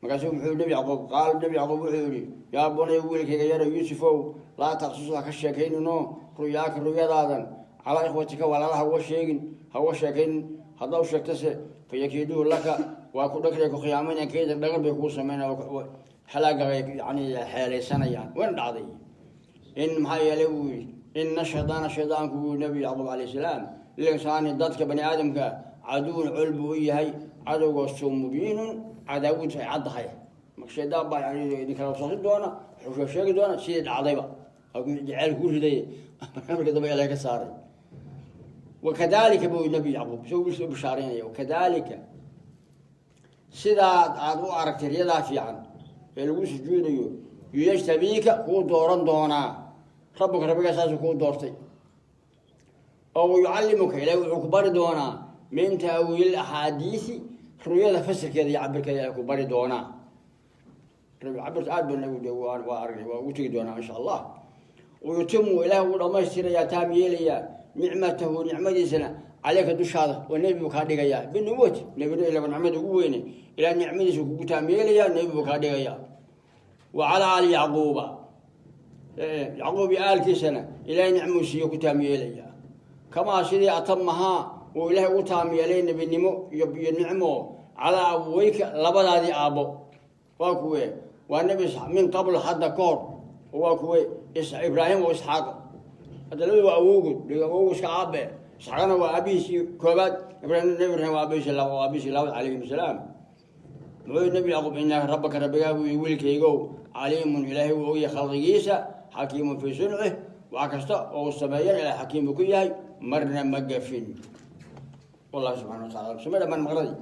Markaasu muxuu Nebi Yacquub qaal, Nebi Yacquub wuxuu yihi: yaa bunay, wiilkayga yaro Yuusufow, laa taqsus, ha ka sheekaynino, ru'yaaka, ruyadaadan, calaa ikhwatika, walaalaha uga sheegin, ha uga sheekaynin. Haddaa u sheegtase, fayakiiduu laka, waa ku dhagray, ku khiyaamaynayan, kayda, dhagar bay kuu sameynaya, halaagabay yani xeelaysanayaan. Wayna dhacday. In maxaa yeelay, buu yihi, ina shaydaana, shaydaanku, buu Nebi Yacquub calayh salaam, lilinsaani, dadka bani aadamka, caduwun, col buu u yahay, cadowgaasoo mubiinun, cadaawadiisu ay caddahay. Marka shaydaan baa yani idinkala wasoosin doona, wuxuu sheegi doona sidii dhacdayba jeceel kuu riday, marka dambe Ilahay ka saaray. Wakadalika, buu Nebi Yacquub isagoo wiilkiisa u bishaareynaya, wakadalika, sidaad aada u aragtay riyadaa fiican ee lagu sujuudayo, yajtabiika, kuu dooran doonaa, rabbuka, rabbigaa saasuu kuu doortay, oo wayucallimuka, Ilahi wuxuu ku bari doonaa, min ta'wiil axaadiisi, ruyada fasirkeeda iyo cabirkeeda Ilahay ku bari doonaa. Cabirka aad baa waa aragnay, waa ugu tegi doonaa insha Allah. Wayutimu, Ilaah wuu dhamaystirayaa, taam yeelayaa, nicmatahu, nicmadiisana, caleyka, dushaada, oo nebi buu kaa dhigayaa, binubuwati, nebino ila nicmada ugu weyne. Ilaah nicmadiisa kugu taam yeelayaa, nebi buu kaa dhigayaa. Wa calaa aali Yacquuba, Yacquub iyo aalkiisana Ilaahay nicmuu siiyo ku taam yeelayaa, kamaa sidii atamahaa. Uu Ilaahay u taam yeelay nebinimo iyo nicmo calaa abaweyka, labadaadii aabbo. Waa kuwe? Waa Nebi min qabl, hadda ka hor. Waa kuwe? Ibraahim oo Isxaaq. Hadda labadu waa awowgood, awowgu iska aabe. Isxaaqna waa aabihiisii koobaad, Ibrahim, Nebi Ibrahim waa aabihiisii laba, waa aabihiisii labaad, calayhim asalaam. Muxuu yidhi Nebi Yacquub? Ina rabbaka, rabbigaa buu yihi, wiilkaygow, caliimun, Ilaahay wuu ogyahay khalqigiisa, xakiimun fii suncih, wax kasta oo uu sameeyana Ilahay xakiim buu ku yahay, marna ma gafin. Wallahu subxana wa tacala. Suma dhamaan maqradii.